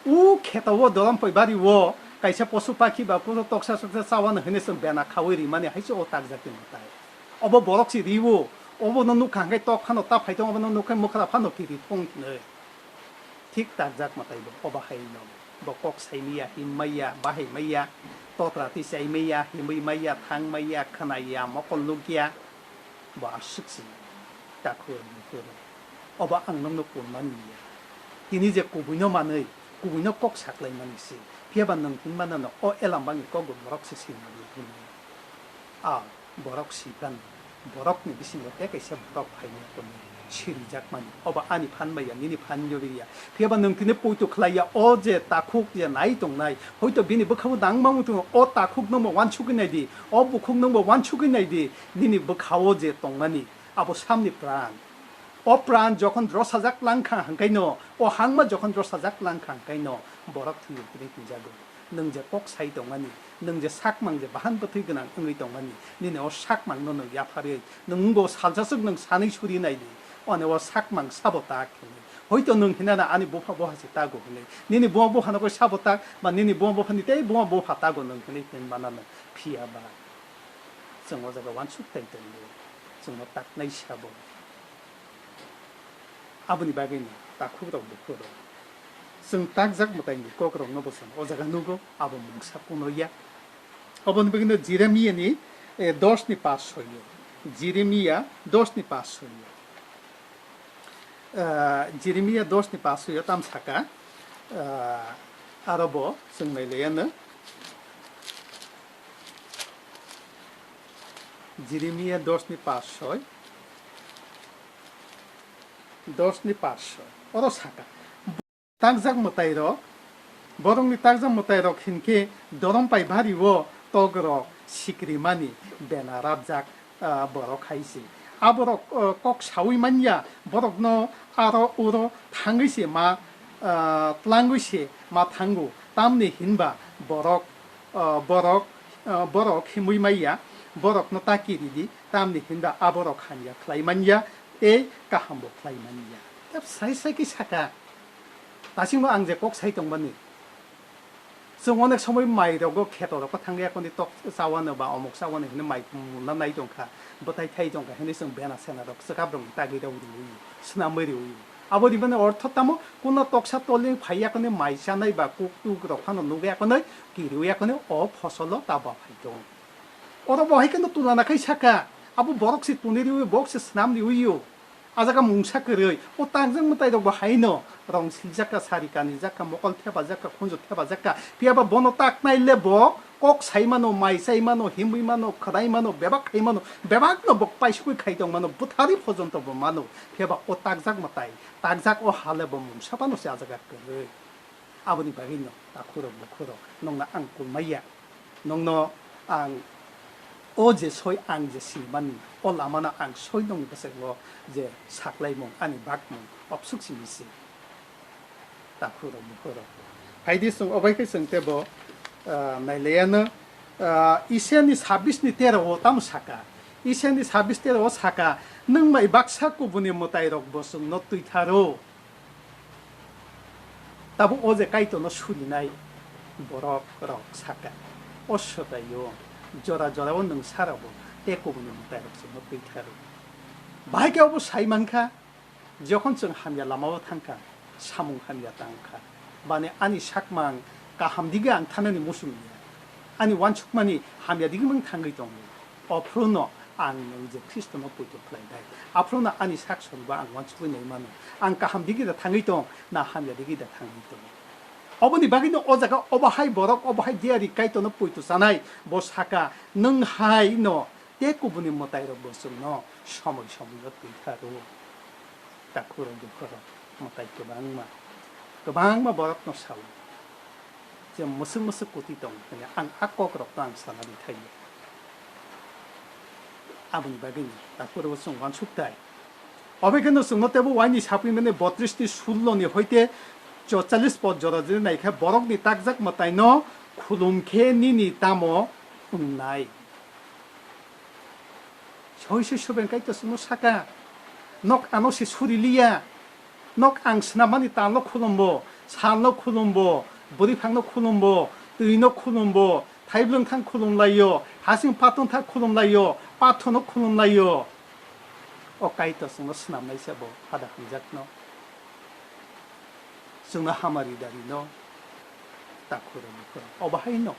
U kheto o dorom poi bari o kaisa posu pakhi ba posu toksa soksa chawano hwnwi chwng bena khaui rimani hai se o takjak ni mwtai. Obo borok si rio, obono nukha hwnkhe tok phano ta phai tong, obono nukha mwkhra phano kiri thung hinwi. Thik takjak mwtai bo obo hai no. Bo kok sai maya, him maya, bahai maya, totra twi chai maya, himwi maya, thang maya, khwnai ya, mokol nuk ya. Bo aswk se takhuk rok bukhuk rok. Obo ang nokno kun man liya. Tini je kubui no manwi, kubui no kok saklai mani se. Phiya ba nwng hinmano no o elam bangni kok bo borok se sinmani hinwi. A borok si phano, borokni bisingo tei kaisa borok phaina tongo, sirijakmani. Obo ani phan bai ya, nini phan yori ya. Phiya ba nwng tini poito khlai ya, o je takhuk je nai tongnai, hoito bini bwkhao nang mangwi tongo, o takhuk no bo uansugwi nai di, o bukhuk no bo uansugwi nai di, nini bwkhao je tongmani, abo samni pran. O pran jokhon rosajak lang kha hwnkhe no, o hangma jokhon rosajak lang kha hwnkhe no, borok thwngwi tini hwnjago. Nwng je kok sai tongmani, nwng je sakmang je bahan bwthwi gwnang wngwi tongmani, nini o sakmang no nwng yapharwi, nwng wngbo salsa swk nwng sanwi suri nai di, one o sakmang sabo tak hinwi. Hoito nwng hinana ani bupha bupha se tago hinwi, nini buma bupha no koi sabo tak, ba nini buma bupha ni tei buma bupha tago nwng hinwi hinmana nwng. Phiya ba chwng o jaga uansuk tai tongo, chwngno taknai sabo. Aboni bagwino takhuk rok bukhuk rok chwng takjak mwtaini kok rokno bo chwng o jaga nugo, abo mungsa kuno ya. Aboni bagwino Jeremiani, eh, dos ni pas soi o. Jeremiya dos ni pash soi. Ah, Jeremiya dos ni pash soi o tam saka, ah, aro bo chwng nailaiya no. Jeremiya dos ni pash soi, dos ni pash soi. Oro saka. Takjak mwtairok, borokni takjak mwtairok hinkhe dorom pai bari-o tokrok sikrimani bena rapjak, ah, borok hai se. Aborok, ah, kok saui manya, borokno aro uro thangwi se ma, ah, tlangwi se ma thango, tamni hinba borok, ah, borok, ah, borok himwi maya, borokno ta kiridi, tamni hinba aborok hamya khlai manya tei kahambo khlai manya. Tei sai sai khe saka. Dasimbo ang je kok sai tongmani, chwng onek somoi mai rogo kheto rogo thangwi yakoni tok chawano ba omok chawano hinwi mai mungna nai tongkha, bwthai thai tongkha hinwi chwng bena sena rok chwkap rok tagwi rok rwui swnamwi rwui. Abo rimani ortho tamo, kuno toksa tolni phai yakoni mai chanai ba kuk tuk rok phano nugwi yakoni kirwi yakoni o phosolo ta ba phai tong. Oro bo hai kheno tulana khai saka, abo borok se tuni rwui, borok se swnam rwui o. A jaga mungsa kwrwi, o takjak mwtai rok bo haino rong siljak kha, sari kanijak kha, mokol thepajak kha, khunju thepajak kha. Phiya ba bono taknai le bo kok sai mano, mai chai mano, himwi mano, khwnai mano, bebak khai mano, bebak no bo paisugwi khai tong mano, bwthari pojonto bo mano. Phiya ba o takjak mwtai, takjak o ha le bo mungsa phano se a jaga kwrwi. Aboni bagwi no takhurok bukhurok nongno ang kulmaiya. Nongno ang o je soi ang je sinimani, o lamano ang soi nongni bwskango je saklaimung, ani bakmung, obsuk simi se. Takhurok bukhurok. Phaidi chwng obai khe chwng tebo, ah, nailaiano, ah, Isaiah ni sabbish ni tero o tamo saka. Isaiah ni sabbish tero o saka, "Nwng bai baksa kubuni mwtairok bo chwngno twitharo." Tabuk o je Kaitorno surinai borok rok saka, o swtaio jora jorao nwng sarabo tei kubuni mwtairok chwngno twitharo. Bahai khe obo sai mankha, jokhon chwng hamya lamao thangkha, samung hamya tangkha, bani ani sakmang kaham dige ang thanani muchung ya, ani uansukmani hamya dige mang thangwi tongo. Ophruno ang nwng je Khristono poito khlainai, aphruno ani sak soriba ang uansugwi nai mano. Ang kaham digi da thangwi tong, na hamya digi da thangwi tong? Oboni bagwino o jaga obo hai borok, obo hai diyari Kaitorno poito chanai, bo saka, "Nwng hai no tei kubuni mwtairok bo chwngno somoi somoi no twi kha rw." Takhurok bukhurok mwtai kwbangma, kwbangma borokno sao, je mwswk mwswk kwtwi tong hwnwi ang a kokrokno ang sana rwthaiyo. Aboni bagwino takhurok chwng uansuk tai. Obekheno chwngno teibo uaini sapimani botris ni sullo ni hoite chorchalis pod jora jora naikha borokni takjak mwtaino khulum khe nini tamo wngnai. Soi soi soben Kaitor chwngno saka, "Nok ano se suri liya, nok ang swnamani talno khulumbo, salno khulumbo, bwrwiphangno khulumbo, twino khulumbo, thaiblwng thang khulum laio, hasing patwng thang khulum laio, pathono khulum laio." O Kaitor chwngno swnamnai se bo hada hamjakno. Chwngno hamari dari no takhurok bukhurok. Obo hai no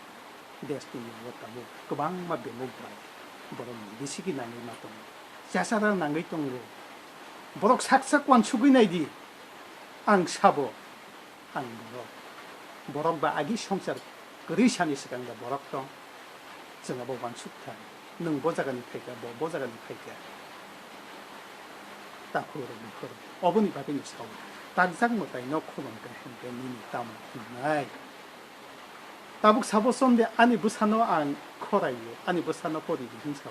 desh ni yago tabuk kwbangma bemuk bai borok ni bisiki nangwi ma tongo. Chasara nangwi tongo. Borok sak sak uansugwi nai di. Ang sabo, ang borok. Borok ba agi songsar kwrwi sani swkang da borok tong. Chwng abo uansuk kha. Nwng bo jagani phaikha, bo, bo jagani phaikha. Takhurok bukhurok. Oboni bagwino sao. Takjak mwtaino khulum khe hwn khe nini tamo hwnwi nai. Tabuk sabo chonde ani bwsano ang khoraio, ani bwsano pori di hwn sao.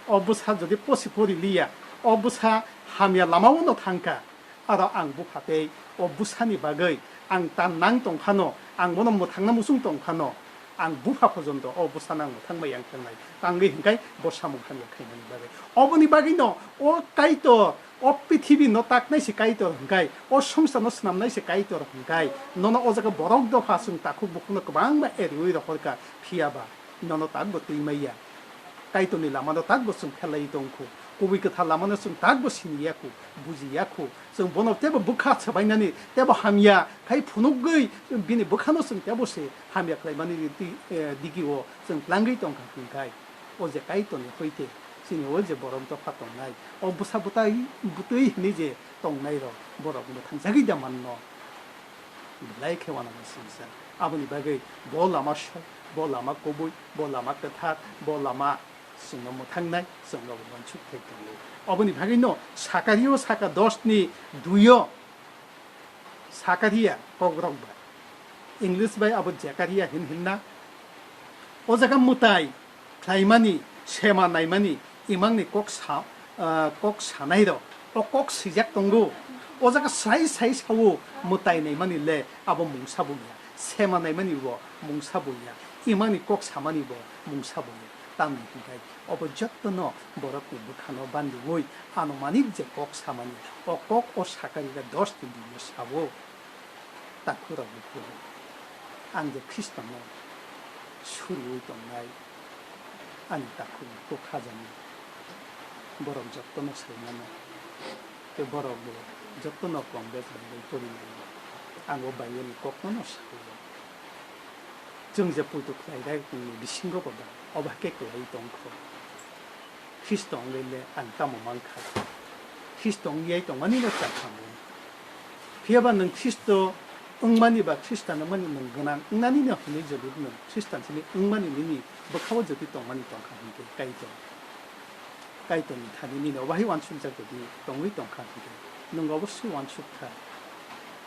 O bwsa jodi posi pori liya, o bwsa hamya lamao no thangkha. Aro ang bupha tei o bwsani bagwi ang tan nang tong phano, ang bono mwthangna muchung tong phano, ang bupha pojonto o bwsano ang mwthang bai yang tangnai, tangwi hwnkhai bo samung hamya khaimani bagwi. Oboni bagwino o Kaitor, o prithibi no taknai se Kaitor hwnkhai, o songsar no swnamnai se Kaitor hwnkhai, nono o jaga borok dopha chwng takhuk bukhukno kwbangma eriwi rohorkha, phiya ba nono takbo twi maya. Kaitorni lamano takbo chwng pherlaiwi tongkhu. Kubui kwthar lamano chwng takbo siniya khu, bujiya khu. Chwng bono teibo bwkha swbainani, teibo hamya khai phunukgwi bini bwkhano chwng teibo se hamya khlaimani di-, eh, digio chwng tlangwi tongkha hwnkhai. O je Kaitorni hoite Chini o je borok dopha tongnai, o bwsa bwtai bwtwi hinwi je tongnai rok, borok mwthangjagwi da manno. Belai khe uanama singsa. Aboni bagwi bo lama soi, bo lama kubui, bo lama kwthar, bo lama chwngno mwthangnai, chwngno bo uansuk khai tongo. Oboni bagwino Sakario saka dos ni dui o Sakaria kokrok bai. English bai abo Zekaria hin hinna. O jaga mwtai khlaimani, sema naimani, imangni kok sa, ah, kok sanai rok. O kok swijak tongo. O jaga sai sai sao mwtai naimani le abo mungsa bo ya. Sema naimani bo mungsa bo ya. Imangni kok samani bo mungsa bo ya. Tamni hwnkhe obo jottono borokni bwkhano bandiwi anumanik je kok samani, o kok o Sakaria dos ni dui o sao. Takhurok bukhuk, ang je Khristono suriwi tongnai, ani takhuk bukhuk khajani borok jottono sai mano, tei borok bo jottono kom bes bai bai pori mano. Ang o Bible ni kokno no sao. Chwng je puitu khlai rai ni bisingo bo da, obo hai khe kwlaiwi tong kho. Khristo wngwi le ang tamo man kha? Khristo wngwi tongmani no chakha mung. Phiya ba nwng Khristo wngmani ba Khristan wngmani nwng gwnang wngnani no hwnwi jodi nwng Khristan simi wngmani nini bwkhao jodi tongmani tongkha hwnkhe Kaitor, Kaitorni thani nini obo hai uansukjak jodi tongwi tongkha hwnkhe nwng oboswi uansuk kha.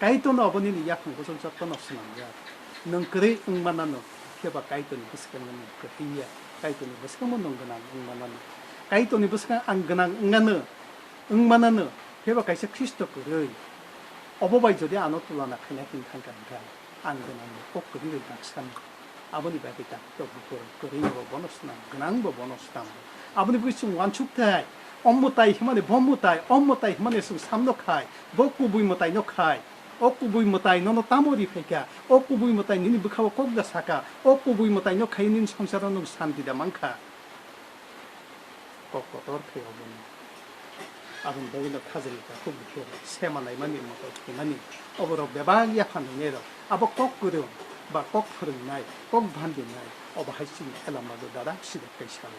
Kaitorno obo nini yaphang bosong jottono swnamjak. Nwng kwrwi wngmanano, phiya ba Kaitorni bwskango nwng kwrwi ya, Kaitorni bwskango nwng gwnang wngmanano. Kaitorni bwskang ang gwnang wngnano, wngmanano, phiya ba kaisa Khristo kwrwi. Obo bai jodi ano tulana khaina hwn thangkha hwnkha, ang gwnangni kok kwrwi bai baksano. Aboni bagwi takhuk bukhuk kwrwino bo bono swnam, gwnangbo bono swnam. Aboni bagwi chwng uansuk thai, o mwtai hwnmani bo mwtai, o mwtai hwnmani chwng samno khai, bo kubui mwtaino khai. O kubui mwtai nono tamo ri phaikha? O kubui mwtai nini bwkhao kok da sakha? O kubui mwtaino khai nini songsaro nwng santi da mankha? Kok kotor khe obono. Aboni bagwino khajani takhuk bikhe sema naimani moto khaimani. Oborok bebak yaphang ringnai rok. Abo kok kwrwng ba kok phwrwngnai, kok bhandinai, obo hai chini elamago dadak sidak kai sao.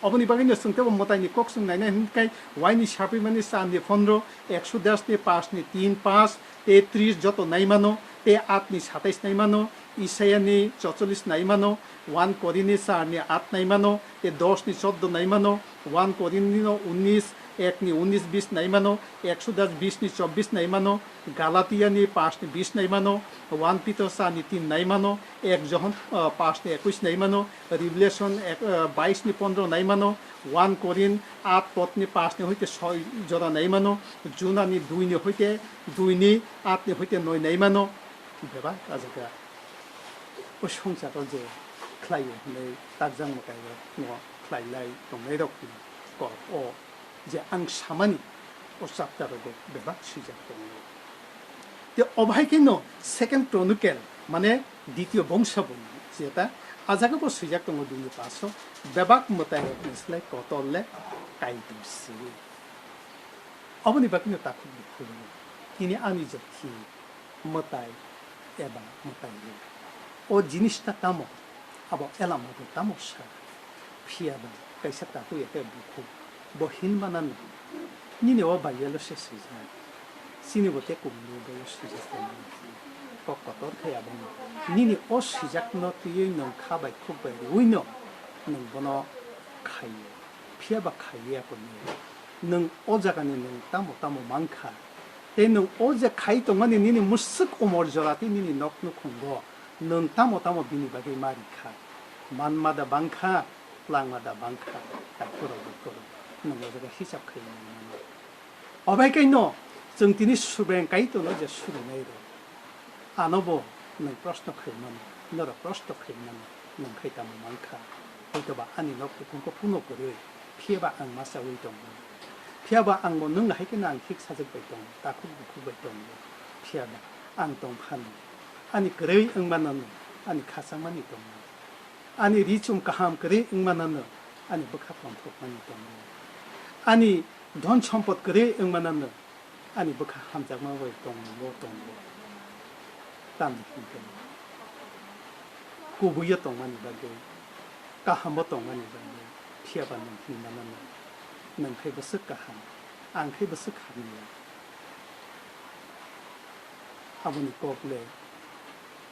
Oboni bagwino chwng teibo mwtaini kok chwng nainai hwnkhe waini sapimani charni pondro, eksho das ni pach ni tin pach, tei tris joto naimano, tei atni satais naimano, Isaiah ni chocholis naimano, wan Korinni charni at naimano, tei dos ni choddo naimano, wan Korinni no unnis, ek ni unnis bis naimano, eksho das bis ni chobbis naimano, Galatia ni pach ni bis naimano, wan Pitor charni tin naimano, ek Johon, ah, pach ni ekwis naimano, Revelation ek, ah, bais ni pondro naimano, wan Korin at pod ni pach ni hoite soi jora naimano, Juna ni dui ni hoite dui ni at ni hoite noi naimano, bebak ajaka. O swngcharo je khlaio hwnwi takjak mwtairokno khlailai tongnairokni kok o je ang samani o chapter rogo bebak swijak tongo. Tei obo hai kheno Second Chronicle, mane Ditio Bongsa boni jeta, a jaga bo swijak tongo bini paso, bebak mwtairokni slai kotor le Kaitor se. Oboni bagwino takhuk bukhuk tini ani jati mwtai eba mwtai rw. O jinista tamo? Abo elama bo tamo sa? Phiya ba kaisa takhuk ya khe bukhuk bo hin manano, nini o Bible o se swijak, chini bo tei kubuni bo swijak tongmani. Kok kotor khe abono nini o swijakno twiwi nwng kha bai khuk bai rwino nwng bono khaio. Phiya ba khaiwi ya kwnwi. Nwng o jagani nwng tamo tamo mankha, tei nwng o je khai tongmani nini mwswk umor jora tei nini nok nukhungo nwng tamo tamo bini bagwi ma rikha, manma da bangkha, twlangma da bangkha, takhurok bukhurok nwng o jaga hisab khai mano. Obai kaino chwng tini subeng Kaitorno je surinai rok, ano bo nwng proshno khai mano, norok proshno khai mano, nwng khai tamo mankha? Hoitoba ani nok kuphung kuphungno kwrwi, phiya ba ang ma chaui tongo. Phiya ba ang bo nwng hai kheno ang thik sajwk bai tongo, takhuk bukhuk bai tongo. Phiya ba ang tong phano, ani kwrwi wng manano, ani khachangmani tongo. Ani ri chum kaham kwrwi wng manano, ani bwkha tongthokmani tongo. Ani dhon sompot kwrwi wng manano, ani bwkha hamjakma bai tongo, tongo. Tamni hwnkhe kubuiyo tongmani bagwi, kahambo tongmani bagwi, phiya ba nwng hwnwi manano, Nwng khai bwswk kaham, ang khai bwswk hamya. Aboni kok le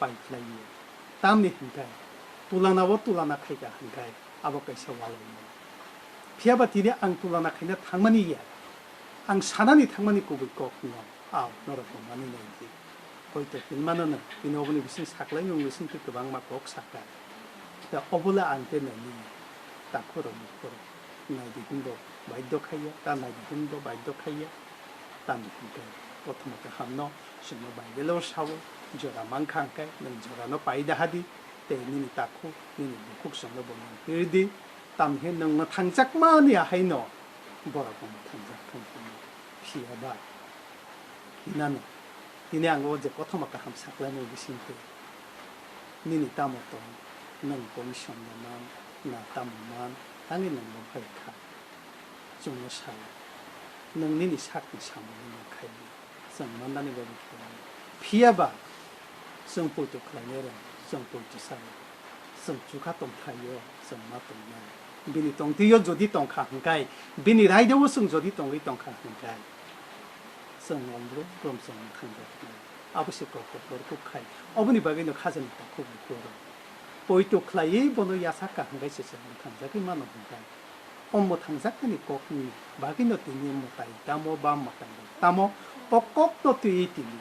paikhlaiya. Tamni hwnkhe tulana o tulana khaika hwnkhe abo kaisa walai. Phiya ba tini ang tulana khaina thangmani ya. Ang sanani thangmani kubui kok no. Ao, norok bo manwi nai di. Hoito hinmano no, tini oboni bising saklaimung bising twi kwbangma kok sakha. Ta obola ang tei nini takhurok bukhurok nai di hinbo baidyo khaiya, ta nai di hinbo baidyo khaiya. Tamni hwnkhe kothoma kahamno chwngno Bible-o sao, jora mankha hwnkhe nwng jorano pai da hadi, tei nini takhuk, nini bukhuk chwngno bo nwng pirdi. Tamni hwnkhe nwngno thangjakmani ahaino borok bo thangjak thung phano. Phiya ba hinano, tini ang o je kothoma kaham saklaimung bisingtwi nini tamo tong, nwng commission no man, na tamo man, tangwi nwng bo phai kha. Chwngno sao, nwng nini sakni samungno nwng khai di, chwng mannani bagwi khlai. Phiya ba chwng poito khlainai rok, chwng poito sao. Chwng chukha tongthaio, chwng ma tongnai. Bini tongtwio jodi tongkha hwnkhe, bini raidao chwng jodi tongwi tongkha hwnkhe, chwng ombru brum chwng mwthangjaknai. Abo se kok kok borok khai. Oboni bagwino khajani takhuk bukhuk rok poito khlaiwi bono yachak kha hwnkhe se chwng mwthangjagwi mano hwnkhe. O mwthangjaknani kokni bagwino tini mwtai tamo ba mwtai rok tamo o kokno twiwi tini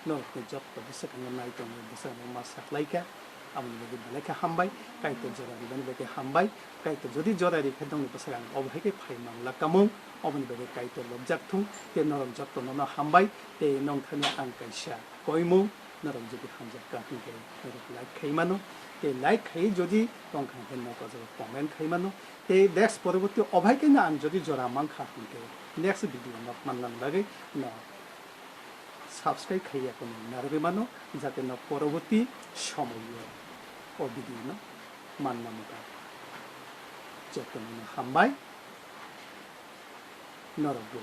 norokni jotto bwswkangno nai tongwi bwskango ma saklaikha. Aboni bagwi belai khe hambai, Kaitor jora ribani bagwi hambai. Kaitor jodi jora rikhe nongni bwskango obo hai khe phai manla kamung, oboni bagwi Kaitor lobjak thung. Tei norok jotto nono hambai, tei nongthani ang kaisa koimung. Norok jodi hamjak kha hwnkhe norok like khai mano, tei like khai jodi tongkha hwnkhe nok o jaga comment khai mano, tei next poroborti obo hai kheno ang jodi jora mankha hwnkhe next video nok manna bagwi no subscribe khai ya kono narwgwi mano, jate no poroborti somoyo o video no manna muta. Jotono hambai. Norokbo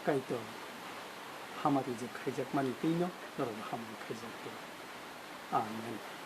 Kaitor hamari je khaijakmani twino norokbo hamari khaijakdi. Amen.